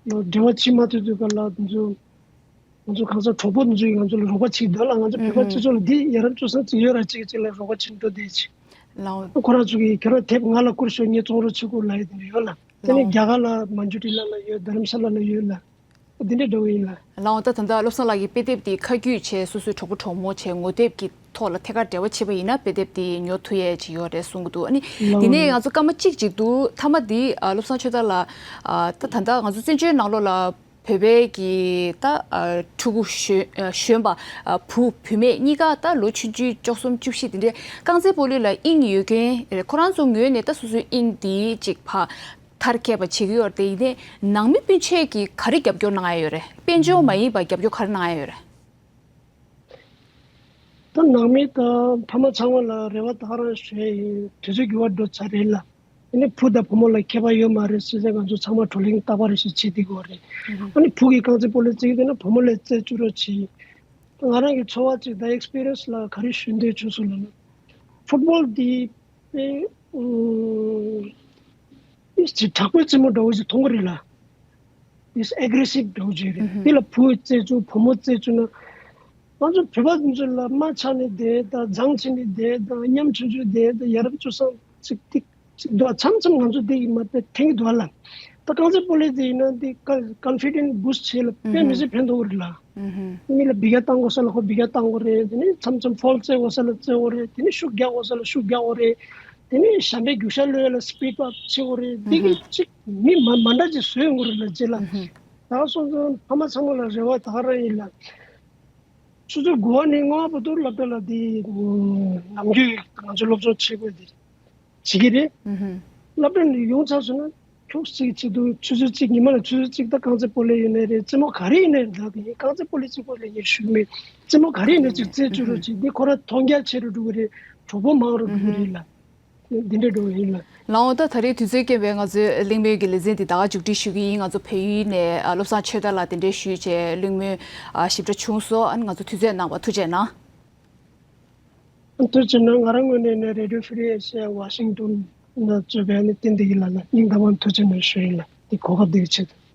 བ་བྱེད་མ་ཐུབ་དུས་སྐབས་ལ་དེ་ཚོ་ང་ཚོ་གང་ཟག་གྲོགས་པོ་དེ་ཚོ་ཡིས་ང་ཚོ་ལ་རོགས་པ་བྱེད་འདོད་ལ། ང་ཚོ་བོད་པ་སྤྱི་ཚོགས་ལ་འདི་ཡ་རབས་སྤྱོད་བཟང་ཅིག་ཡོད་ར། གཅིག་གཅིག་ལ་རོགས་པ་བྱེད་འགྲོ་བསྡད་ཅིག་ལའོ། ཁོ་རང་ཚོ་གིས་ཁྱོད་རང་དེབ་ང་ལ་བསྐུར་ཤོག་ངས་བཙོང་རོགས་བྱེད་དགོས་ལབ་ཡ་དེ་འདྲ་ཡོད་ལ། དེ་ནས་ལའོ། རྒྱ་གར་ལ་མན་ཇུ་ཊི་ལ་ལ་ཡོད། དྷ་རམ་ས་ལ་ལ་ཡོད་ལ། འདི་འདྲ་འདྲ་བོ་ཡིན་ལ། ལའོ། ད་ད་ལྟ་བློ་བཟང་ལགས་ཀྱིས་དཔེ་དེབ་འདི་ཁ་བརྒྱུད་བྱས་སོ་སོའི་གྲོགས་པོ་གྲོགས་མོ་བྱས་ངོ་དེབ་ཀྱི་ཐོག་ལ་ཐད་ཀར་འབྲེལ་བ་བྱེད་པ་ཡིན་ན་དཔེ་དེབ་འདི་ཉོ་ཐུབ་ཡས་ཅིག་ཡོད་རེད་གསུང་གི་འདུག་ཨ་ནི་ལའོ། འདི་ནས་ང་ཚོ་སྐར་མ་གཅིག་ཅིག་འདུག་མཐའ་མ་འདི་ཨ་བློ་བཟང་ཆོས་དར་ལགས། ཨ་ད་ད་ལྟ་ང་ཚོ་བཙན་བྱོལ་ནང་ལོགས་ལ་བོད་པའི་གི་ད་ཨ་ཕྲུ་གུ་གཞོན་ཨ་གཞོན་པ་ཨ་བུ་བུད་མེད་གཉིས་ཀ་ད་ལོ་ཆུང་ཆུང་བཅུ་གསུམ་བཅུ་བཞི་དེ་འདྲའི་རྐང་རྩེད་སྤོ་ལོ་ལ་དབྱིངས་ཡོད་མཁན་རེད། ཁོ་རང་ཚོ་ངོས་ནས་ད་སོ་སོའི་དབྱིངས་འདི་ཅིག་ཕ་མཐར་འཁྱོལ་བ་བྱེད་ཀྱི་ཡོད་རེད་དེ། ཡིན་ནའི་ནང་མི་སྤུན་མཆེད་ཀྱིས་ག་རེ་རྒྱབ་སྐྱོར་གནང་ཡ་ཡོད་རེད། དཔལ་འབྱོར་མ་ཡིན་པ་རྒྱབ་སྐྱོར་ག་རེ་གནང་ཡ་ཡོད་རེད། ད་ནང་མི་དང་ཕ་མ་ཚང་མ་ལ་རེ་བ་ད་ག་རང་ཞུ་ཡ་ཡིན། དུས་ཚོད་འགྱུར་བ་འགྲོ་ཚར་རེད་ལ། ཨ་ནི་བུ་དང་བུ་མོ་ལ་ཁྱད་པར་ཡོད་མ་རེད་ཟེར་ཚེ་ང་ཚོ་ཚང་མ་བགྲོ་གླེང་རྟག་པར་རེ་ཞིག་བྱེད་བསྡད་ཀྱི་ཡོད་རེད། ཨ་ནི་བུ་གིས་རྐང་རྩེད་སྤོ་ལོ་རྩེ་གི་འདུག་ན་བུ་མོ་ལ་རྩེ་བཅུག་རོགས་བྱེད། ང་རང་གི་ཚོར་བ་ཅིག་དང་ཨེག་སི་པི་རི་ཡན་སི་ལ་ག་རེ་ཞུ་འདོད་བྱུང་སོང་ལབ་ན། ཕུཊ་བོལ་འདི་དཔེ་ཨུམ་ཨིས་ཅིག་དྲག་པོའི་རྩེད་མོ་འདྲ་བོ་ཞིག་མཐོང་གི་རེད་ལ། ཨིས་ཨེག་རེ་སིབ་འདྲ་བོ་ཞིག་རེད། ཨུ་ཧུམ། འདི་ལ་བུ་རྩེ་བཅུག་བུ་མོ་རྩེ་བཅུག་ན། ང་ཚོ་བོད་པ་ཚོ་ལ་རྨ་ཆགས་ནས་བསྡད་དང་། མཛངས་ཆེ་ནས་བསྡད་དང་། ཉམ་ཆུང་ཆུང་བསྡད་དང་། ཡ་རབས་སྤྱོད་བཟང་ཅིག་ཏིག་ཅིག་འདུག་མཚམས་མཚམས་ང་ཚོ་འདི་ཡིན་མ་དཔེ་ཐེངས་འདུག་ལ། ད་རྐང་རྩེད་སྤོ་ལོ་དེ་ཡིན་ན་འདི་ཀོན་ཀོན་ཕི་ཌེན་སི་བུ་སི་ཊི་བྱེད་ལ་དཔེ་མི་སྲིད་ཕན་ཐོགས་རེད་ལ། ཨུ་ཧུམ། མི་ལ་འབུད་རྒྱག་བཏང་དགོས་ས་ལ་ཁོ་འབུད་རྒྱག་བཏང་དགོས་རེད། དེ་ནས་མཚམས་མཚམས་ཕོལ་རྩེ་དགོས་ས་ལ་རྩེ་དགོས་རེད། དེ་ནས་ཤུགས་རྒྱག་དགོས་ས་ལ་ཤུགས་རྒྱག་དགོས་རེད། དེ་ནས་ཞབས་པད་རྒྱུག་ཤར་གློད་ཡ་ལ་སི་པིཌ་ཨབ་བྱེད་དགོས་རེད། འདི་གི་ཅིག་མི་མ་མ་འདྲ་ཅིག་བཟོས་ཡོང་གི་རེད་ལ་རྗེས་ལ། ད་སོང་ཙང་ཕ་མ་ཚང་མ་ལ་རེ་བ་ད་ག་རང་ཡིན་ལ། ཆུ་ཚོད་དགུ་པ་ནས་ལྔ་པ་བར་དུ་སློབ་གྲྭ་ལ་དེ་ནམ་རྒྱུན་ང་ཚོ་སློབ་སྦྱོང་བྱེད་དགོས་དེ་བྱེད་ཀྱི་རེད། ཨུ་ཧུམ། སློབ་གྲྭ་ནས་ཡོང་ཚར་སོང་ན་ཁྱུག་ཅིག་བྱེད་དུས་ཆུ་ཚོད་གཅིག་ཉི་མ་ལ་ཆུ་ཚོད་གཅིག་ད་རྐང་རྩེད་སྤོ་ལོ་ཡོད་ནའི་རེད། རྩེད་མོ་ག་རེ་ཡིན་ནའི་འདྲ། དེ་རྐང་རྩེད་སྤོ་ལོ་གཅིག་པོ་ལ་ངས་ཞུ་གི་མེད། རྩེད་མོ་ག་རེ་ཡིན་ནའི་གཅིག་རྩེད་བཅུག་རོགས་བྱེད། འདི་ཁོ་རང་མཐོང་རྒྱ་ཆེ་རུ་འགྲོ་གི་རེད། གྲོགས་པོ་མང་རུ་འགྲོ་གི་རེད་ལ། འདི་འདྲ་འགྲོ་གི་ཡིན་ལ། ལའོ། ད་ད་རེས་དུས་ཚོད་རྐྱེན་པས་ང་ཚོའི་གླེང་མོལ་གྱི་ལེ་ཚན་འདི་ད་ག་མཇུག་སྒྲིལ་ཞུ་གི་ཡིན། ང་ཚོ་བལ་ཡུལ་ནས་ཨ་བློ་བཟང་ཆོས་དར་ལགས་གདན་འདྲེན་ཞུས་བྱས་གླེང་མོལ་ཨ་ཞིབ་ཕྲ་བྱུང་སོང་། ཨ་ནི་ང་ཚོ་དུས་ཚོད་གནང་བར་ཐུགས་རྗེ་གནང་། ཐུགས་རྗེ་གནང་། ང་རང་ངོས་ནས་ནི་Radio Free Asia Washington ནས་གཙོས་པའི་ནི་བསྟན་འདི་ཡི་ལ་ལ་སྙིང་ཐག་པ་ཐུགས་རྗེ་གནང་ཞུ་ཡིན་ལ། འདི་གོ་སྐབས་འདི་ཆེད་དུ།